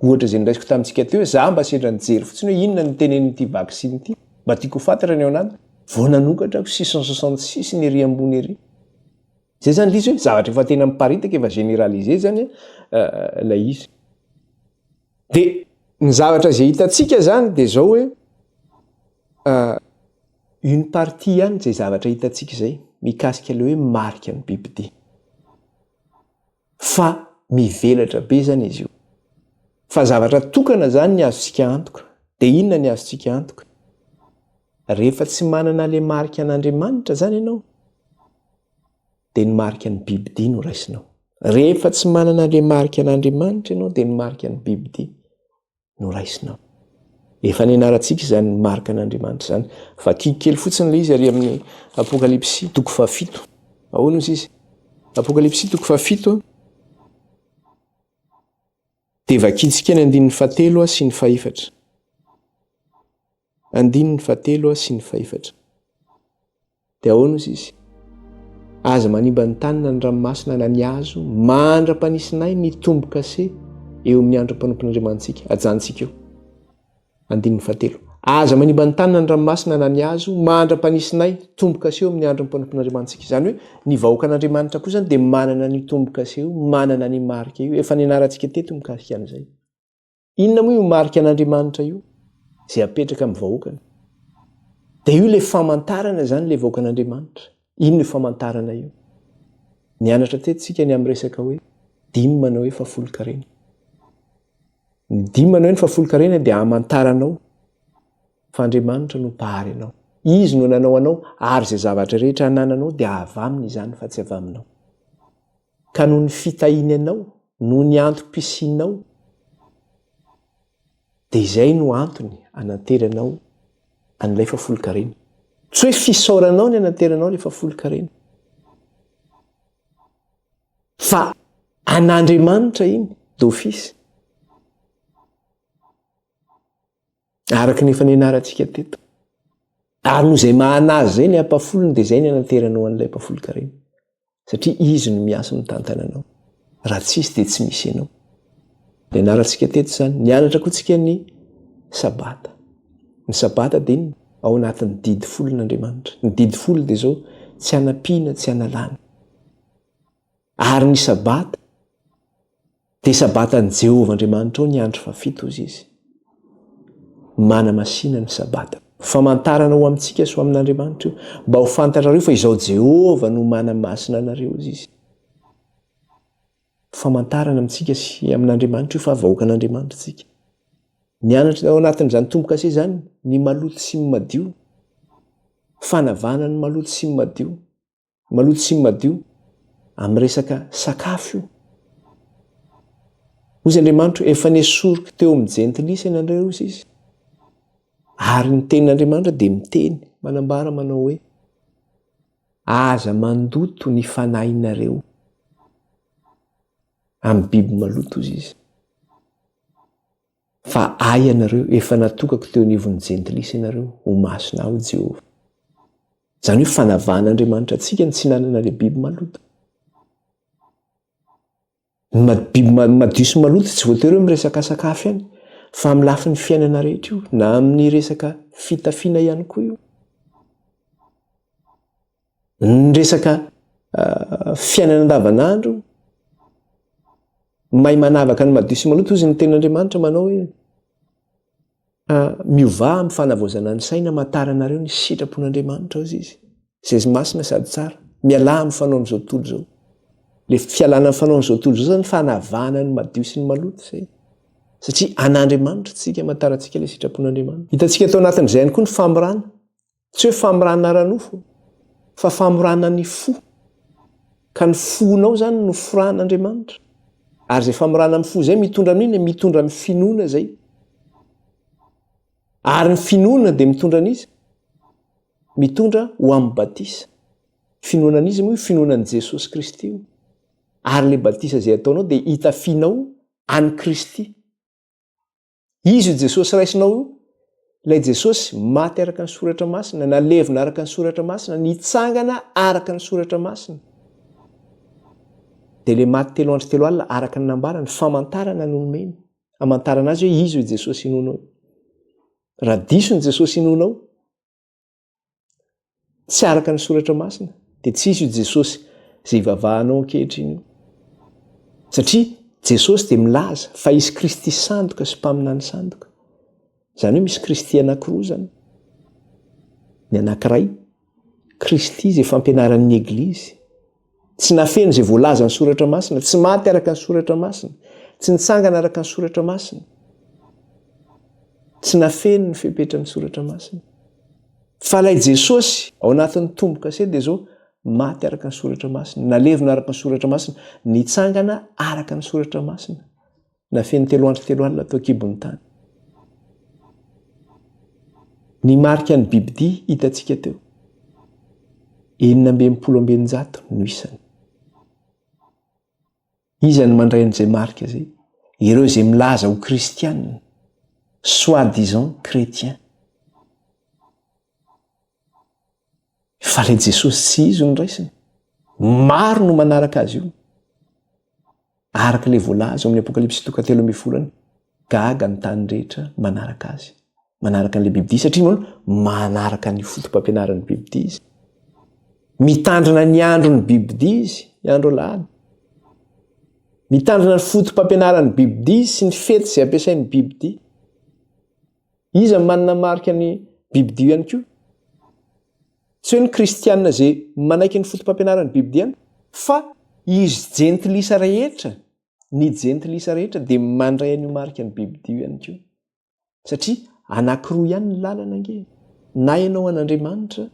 Speaker 1: Ohatra izay noraisiko tamintsika teo hoe za mba sendra nijery fotsiny hoe inona no tenenin'ity vaksiny ity, mba tiako ho fantatra ny ao anatiny, vao nanokatra aho 666 ny ery ambony ery. Zay zany ilay izy hoe zavatra efa tena miparitaka, efa généralisé zany ilay izy. Dia ny zavatra izay hitantsika zany dia zao hoe une partie ihany izay zavatra hitantsika izay mikasika ilay hoe marika ny bibidia. Fa mivelatra be zany izy io. Fa zavatra tokana zany ny azontsika antoka. Dia inona ny azontsika antoka? Rehefa tsy manana ilay marika an'Andriamanitra zany ianao, dia ny marika ny bibidia no raisinao. Rehefa tsy manana ilay marika an'Andriamanitra ianao, dia ny marika ny bibidia. no raisinao. Efa nianarantsika izany marika an'Andriamanitra izany. Vakiko kely fotsiny ilay izy ary amin'ny Apokalypsy toko fahafito. Ahoana ozy izy? Apokalypsy toko fahafito dia vakintsika ny andininy fahatelo sy ny fahefatra. Andininy fahatelo sy ny fahefatra. Dia ahoana ozy izy? Aza manimba ny tany na ny ranomasina na ny hazo mandra-panisinay ny tombo-kase eo amin'ny andron'ny mpanompon'Andriamanitsika. Ajanontsika eo. Andininy fahatelo. Aza manimba ny tany na ny ranomasina na ny hazo mandra-panisinay tombo-kase eo amin'ny andron'ny mpanompon'Andriamanitsika. Izany hoe ny vahoakan'Andriamanitra koa izany dia manana an'io tombo-kase io, manana an'io marika io. Efa nianarantsika teto mikasika an'izay. Inona moa io marika an'Andriamanitra io izay apetraka amin'ny vahoakany? Dia io ilay famantarana izany ilay vahoakan'Andriamanitra. Inona io famantarana io? Nianatra teto isika ny amin'ny resaka hoe dimy manao hoe fahafolonkarena. Ny dimy manao hoe ny fahafolonkarena dia hamantaranao fa Andriamanitra no mpahary anao. Izy no nanao anao ary izay zavatra rehetra anananao dia avy aminy izany fa tsy avy aminao. Ka noho ny fitahiany anao, noho ny antom-pisianao, dia izay no antony ananteranao an'ilay fahafolonkarena. Tsy hoe fisaoranao ny ananteranao ilay fahafolonkarena. Fa an'Andriamanitra iny, d'office. Araka ny efa nianarantsika teto. Ary noho izay maha anazy izay ny ampahafolony dia izay ny ananteranao an'ilay ampahafolon-karena. Satria izy no miasa mitantana anao. Raha tsy izy dia tsy misy ianao. Nianarantsika teto izany. Nianatra koa tsika ny sabata. Ny sabata dia inona? Ao anatin'ny didy folon'Andriamanitra. Ny didy folo dia izao, tsy hanampiana, tsy hanalana. Ary ny sabata Dia Sabatan'i Jehovah Andriamanitrao ny andro fahafito, hozy izy. Manamasina ny Sabata. Famantarana ho amintsika sy ho amin'Andriamanitra io, mba ho fantatrareo fa izaho Jehovah no manamasina anareo, hozy izy. Famantarana amintsika sy amin'Andriamanitra io fa vahoakan'Andriamanitra isika. Nianatra ao anatin'izany tombo-kase izany ny maloto sy ny madio. Fanavahana ny maloto sy ny madio. Maloto sy madio amin'ny resaka sakafo io. Hozy Andriamanitra, efa nesoriko teo amin'ny jentilisa ianareo, hozy izy. Ary ny tenin'Andriamanitra dia miteny, manambara manao hoe, aza mandoto ny fanahinareo. Amin'ny biby maloto hozy izy. Fa ahy ianareo, efa natokako teo anivon'ny jentilisa ianareo, ho masina aho Jehovah. Izany hoe fanavahan'Andriamanitra antsika ny tsy hinanana ilay biby maloto. Ny biby madio sy maloto tsy voatery hoe miresaka sakafo ihany, fa amin'ny lafiny fiainana rehetra io, na amin'ny resaka fitafiana ihany koa io. Ny resaka fiainana andavanandro, mahay manavaka ny madio sy maloto hozy ny tenin'Andriamanitra manao hoe miovà amin'ny fanavaozana ny saina hamantaranareo ny sitrapon'Andriamanitra hozy izy. Izay masina sady tsara. Mialà amin'ny fanaon'izao tontolo izao. Le fialana amin'ny fanaon'izao tontolo izao zany fanavahana ny madio sy ny maloto izay. Satria an'Andriamanitra tsika hamantarantsika le sitrapon'Andriamanitra. Hitantsika tao anatin'izay ihany koa ny famorana. Tsy hoe famorana ara-nofo, fa famorana ny fo. Ka ny fonao izany no foran'Andriamanitra. Ary izay famorana amin'ny fo izay mitondra amin'inona? Mitondra amin'ny finoana izay. Ary ny finoana dia mitondra an'iza? Mitondra ho amin'ny batisa. Finoana an'iza moa io? Finoana an'i Jesosy Kristy io. Ary ilay batisa izay ataonao dia hitafianao an'i Kristy. Izy io Jesosy raisinao io, ilay Jesosy maty araka ny Soratra Masina, nalevina araka ny Soratra Masina, nitsangana araka ny Soratra Masina. Dia ilay maty telo andro telo alina araka ny nambarany, famantarana no nomeny. Hamantarana azy hoe izy io Jesosy inoanao io. Raha diso ny Jesosy inoanao, Tsy araka ny soratra masina dia tsy hisy io Jesosy izay ivavahanao ankehitriny io. Satria Jesosy dia milaza fa hisy Kristy sandoka sy mpaminany sandoka. Izany hoe misy Kristy anankiroa izany. Ny anankiray, Kristy izay fampianaran'ny Eglizy. Tsy nafeno izay voalazan'ny soratra masina, tsy maty araka ny soratra masina, tsy nitsangana araka ny soratra masina. Tsy nafeno ny fepetran'ny soratra masina. Fa ilay Jesosy ao anatin'ny tombo-kase dia izao, maty araka ny soratra masina, nalevina araka ny soratra masina, nitsangana araka ny soratra masina. Nafeno telo andro telo alina tao an-kibon'ny tany. Ny marika ny bibidia hitantsika teo. 666 no isany. Iza no mandray an'izay marika izay? Ireo izay milaza ho kristianina, soi-disant chrétien. Fa ilay Jesosy tsy izy no raisiny. Maro no manaraka azy io. Araka ilay voalaza ao amin'ny Apokalypsy toko 13 any, gaga ny tany rehetra manaraka azy. Manaraka an'ilay bibidia satria moa manaraka ny foto-pampianaran'ny bibidia izy. Mitandrina ny andron'ny bibidia izy, ny andro alahady. Mitandrina ny foto-pampianaran'ny bibidia izy sy ny fety izay ampiasain'ny bibidia. Iza no manana marika ny bibidia ihany koa? Tsy hoe ny kristiana izay manaiky ny foto-pampianaran'ny bibidia ihany, fa izy jentilisa rehetra, ny jentilisa rehetra dia mandray an'io marika ny bibidia io ihany koa. Satria anankiroa ihany ny lalana ange, na ianao an'Andriamanitra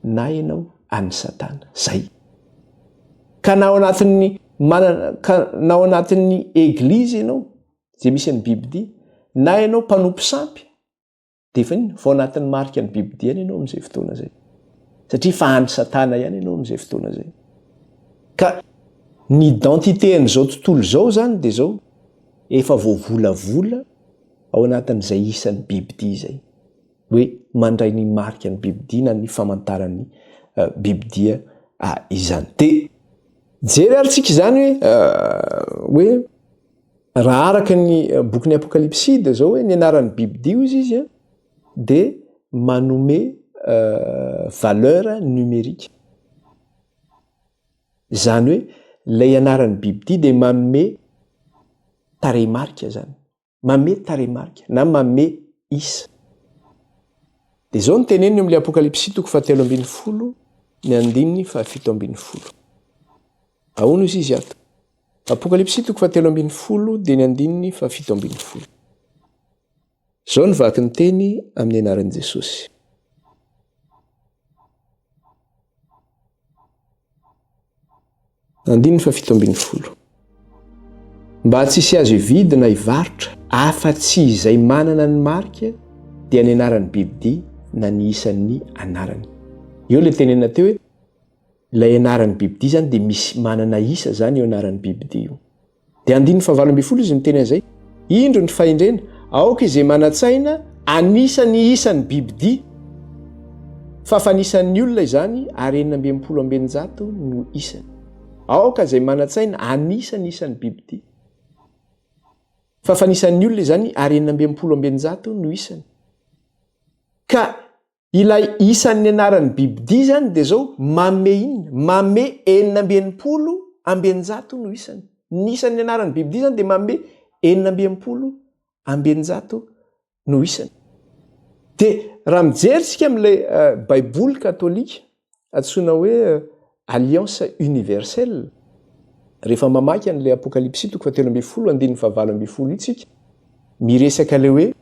Speaker 1: na ianao an'i Satana. Zay. Ka na ao anatin'ny manana ka na ao anatin'ny eglizy ianao, izay misy an'ny bibidia, na ianao mpanompo sampy, dia efa inona? Fa ao anatin'ny marika ny bibidia ihany ianao amin'izay fotoana izay. Satria fa any Satana ihany ianao amin'izay fotoana izay. Ka ny identité an'izao tontolo izao izany dia izao, efa voavolavola ao anatin'izay isan'ny bibidia izay. Hoe mandray ny marika ny bibidia na ny famantaran'ny eh, bibidia ah, izany. Dia jery ary tsika izany hoe eh, hoe Raha araka ny bokin'ny Apokalypsy dia izao hoe ny anaran'ny bibidia hozy izy dia manome valeur numérique. Izany hoe ilay anaran'ny bibidia dia manome tarehimarika izany. Manome tarehimarika na manome isa. Dia izao no teneniny eo amin'ilay Apokalypsy toko fahatelo ambin'ny folo ny andininy faha-17. Ahoana hozy izy ato? Apokalypsy toko fahatelo ambin'ny folo dia ny andininy faha-17. Izao no vaky ny teny amin'ny anaran'i Jesosy. Andininy faha-17. Mba tsy hisy azo hividy na hivarotra afa-tsy izay manana ny marika dia ny anaran'ny bibidia na ny isan'ny anarany. Eo ilay tenenina teo hoe Ilay anaran'ny bibidia izany dia misy manana isa izany io anaran'ny bibidia io. Dia andininy fahavalo ambin'ny folo izy miteny an'izay, Indro ny fahendrena, aoka izay manan-tsaina hanisa ny isan'ny bibidia, fa fanisan'ny olona izany ary 666 no isany. Aoka izay manan-tsaina hanisa ny isan'ny bibidia, fa fanisan'ny olona izany ary 666 no isany. Ka Ilay isan'ny anaran'ny bibidia izany dia izao, manome inona? Manome 666 no isany. Ny isan'ny anaran'ny bibidia izany dia manome 666 no isany. Dia raha mijery isika amin'ilay Baiboly katolika antsoina hoe Alliance universelle, rehefa mamaky an'ilay Apokalypsy toko fahatelo ambin'ny folo andininy fahavalo ambin'ny folo io tsika, miresaka ilay hoe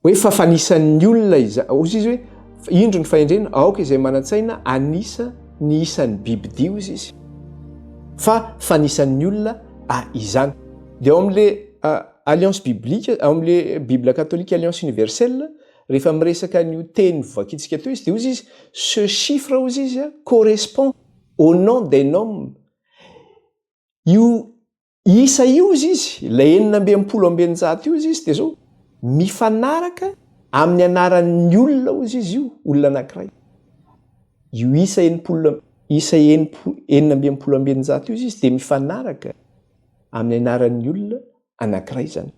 Speaker 1: Hoe fa fanisan'ny olona iza, hozy izy hoe, indro ny fahendrena, aoka izay manan-tsaina hanisa ny isan'ny bibidia, hozy izy. Fa fanisan'ny olona a izany. Dia ao amin'le Alliance biblique, ao amin'le Bible catholique Alliance universelle, rehefa miresaka an'io teny vovakintsika teo izy, dia hozy izy, ce chiffre, hozy izy, correspond au nom d'un homme. Io isa io hozy izy, ilay 666 io hozy izy dia izao, mifanaraka amin'ny anaran'ny olona hozy izy io, olona anankiray. Io isa 60, isa 60, 666 io hozy izy dia mifanaraka amin'ny anaran'ny olona anankiray izany.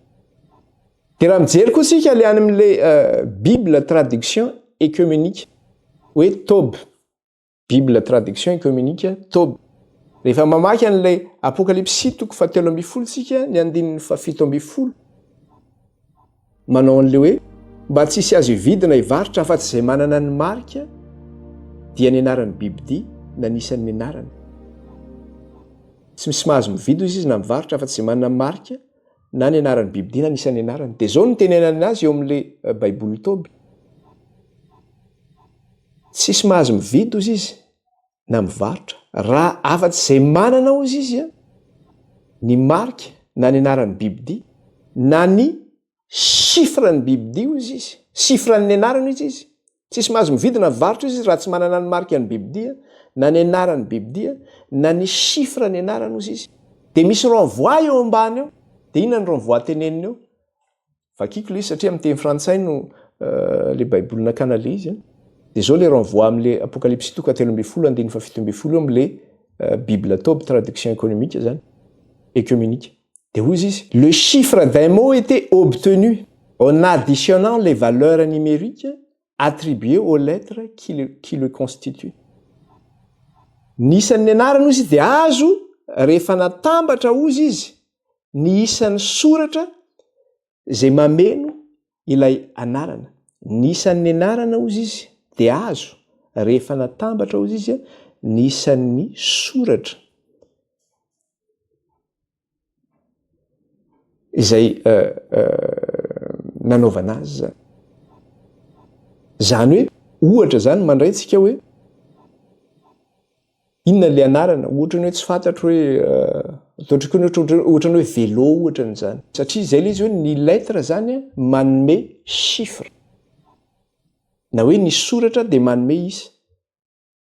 Speaker 1: Dia raha mijery koa isika ilay any amin'ilay Bible traduction œcuménique hoe Tob, Bible Traduction Œcuménique, Tob. Rehefa mamaky an'ilay Apokalypsy toko fahatelo ambin'ny folo isika, ny andininy fahafito ambin'ny folo, manao an'ilay hoe mba tsy hisy azo hividy na hivarotra afa-tsy izay manana ny marika dia ny anaran'ny bibidia na ny isan'ny anarany. Tsy misy mahazo mividy hoy izy na mivarotra afa-tsy izay manana ny marika na ny anaran'ny bibidia na ny isan'ny anarany. Dia izao no nitenenany azy eo amin'ilay Baiboly Tob. Tsisy mahazo mividy ozy izy na mivarotra raha afa-tsy izay manana ozy izy a, ny marika na ny anaran'ny bibidia na ny chiffre ny bibidia ozy izy, chiffre ny anarany ozy izy. Tsisy mahazo mividy na mivarotra ozy izy raha tsy manana ny marika ny bibidia na ny anaran'ny bibidia na ny chiffre ny anarany ozy izy. Dia misy renvoi eo ambany eo, dia inona ny renvoi teneniny eo? Vakiko le izy satria amin'ny teny frantsay no le baiboly nakana le izy an. Dia zao le renvoi amin'le Apokalypsy toko fahatelo ambin'ny folo andininy faha-17 eo amin'le Bible Tob traduction économique zany, œcuménique. Dia hoy izy, le chiffre d'un mot était obtenu en additionnant les valeurs numériques attribuées aux lettres qui le, qui le constituent. Ny isan'ny anarana hozy dia azo rehefa natambatra hozy izy ny isan'ny soratra izay mameno ilay anarana. Ny isan'ny anarana hozy izy dia azo rehefa natambatra hozy izy ny isan'ny soratra izay nanaovana azy zany. Izany hoe ohatra izany mandray tsika hoe Inona le anarana? Ohatrany hoe tsy fantatro hoe ataontsika hoe ohatrany hoe vélo ohatrany izany. Satria izay le izy hoe ny lettre zany manome chiffre. Na hoe ny soratra dia manome isa.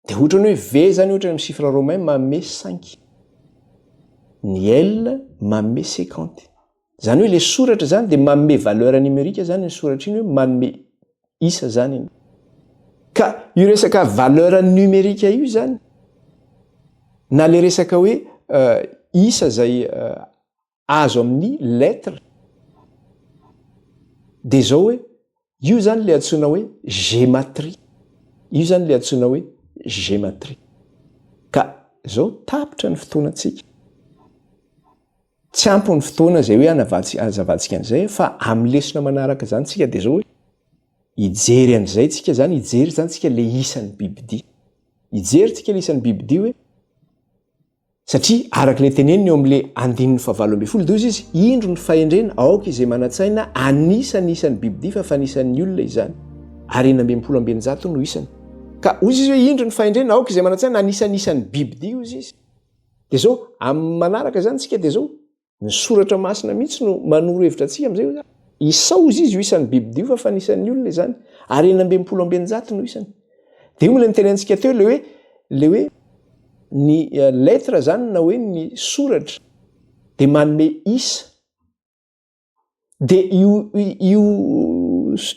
Speaker 1: Dia ohatrany hoe V zany ohatra amin'ny chiffre romain manome cinq. Ny L manome cinquante. Zany hoe le soratra zany dia manome valeur numérique zany ny soratra iny hoe manome isa zany iny. Ka io resaka valeur numérique io zany na le resaka hoe isa zay azo amin'ny lettre dia zao hoe io zany le antsoina hoe gématrie. Io zany le antsoina hoe gématrie. Ka zao tapitra ny fotoanantsika. Tsy ampy ny fotoana izay hoe hanazavantsika an'izay fa amin'ny lesona manaraka izany tsika dia izao hoe hijery an'izay tsika izany, hijery izany tsika le isan'ny bibidia. Hijery tsika le isan'ny bibidia hoe satria araka ilay teneniny eo amin'ilay andininy fahavalo ambin'ny folo dia hoy izy, indro ny fahendrena, aoka izay manan-tsaina hanisa ny isan'ny bibidia fa fanisan'ny olona izany, ary 666 no isany. Ka hoy izy hoe indro ny fahendrena, aoka izay manan-tsaina hanisa ny isan'ny bibidia, hoy izy. Dia zao, amin'ny manaraka izany tsika dia zao, ny soratra masina mihitsy no manoro hevitra antsika amin'izay hoe isao izy izy io isan'ny bibidia io fa fanisan'ny olona izany, ary 666 no isany. Dia io moa ilay nitenentsika teo ilay hoe, ilay hoe. Ny lettre zany na hoe ny soratra dia manome isa. Dia io io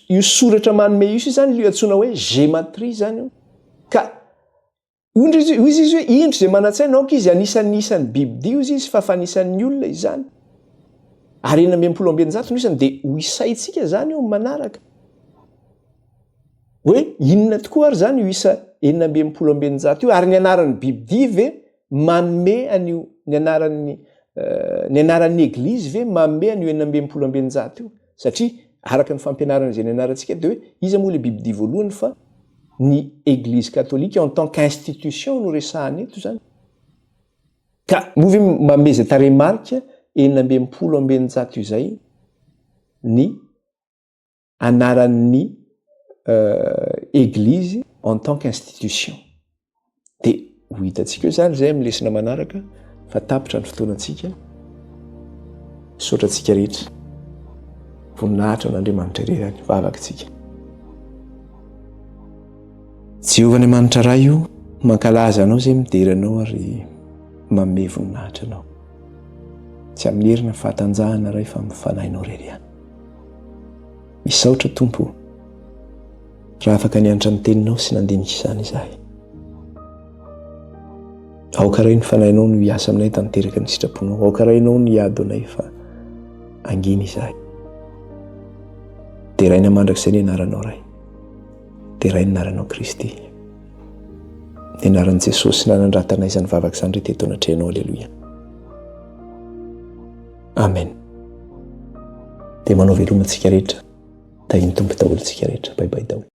Speaker 1: io soratra manome isa io zany io antsoina hoe gematrie zany io. Ka Ondry izy, hoy izy hoe, indro izay manan-tsaina, aoka izy hanisa ny isan'ny bibidia, hoy izy, fa fanisan'ny olona izany. Ary 666 no isany, dia ho isaintsika izany eo amin'ny manaraka. Hoe inona tokoa ary izany io isa 666 io, ary ny anaran'ny bibidia ve manome an'io, ny anaran'ny, ny anaran'ny eglizy ve manome an'io 666 io? Satria araka ny fampianarana izay nianarantsika dia hoe iza moa ilay bibidia voalohany fa ny Eglizy katolika en tant qu'institution no resahana eto izany. Ka moa ve manome izay tarehimarika 666 izay ny anaran'ny Eglizy en tant qu'institution? Dia ho hitantsika eo izany izay amin'ny lesona manaraka fa tapitra ny fotoanantsika. Misaotra antsika rehetra. Voninahitra an'Andriamanitra irery ihany. Vavaka isika. Jehovah Andriamanitra Ray o, mankalaza Anao izay midera Anao ary manome voninahitra Anao. Tsy amin'ny hery na fahatanjahana Ray fa amin'ny Fanahinao irery ihany. Misaotra Tompo o. Raha afaka nianatra ny teninao sy nandinika izany izahay. Aoka Ray ny fanahinao no hiasa aminay tanteraka ny sitraponao. Aoka Ray ianao no hiady anay fa angina izahay. Deraina mandrakizay ny anaranao Ray. Deraina ny anaranao Kristy. Ny anaran'i Jesosy nanandratana izany vavaka izany ry teto anatrehanao. Aleloia. Amen. Dia manao veloma antsika rehetra. Tahin'ny Tompo daholo antsika rehetra. Bye bye daholo.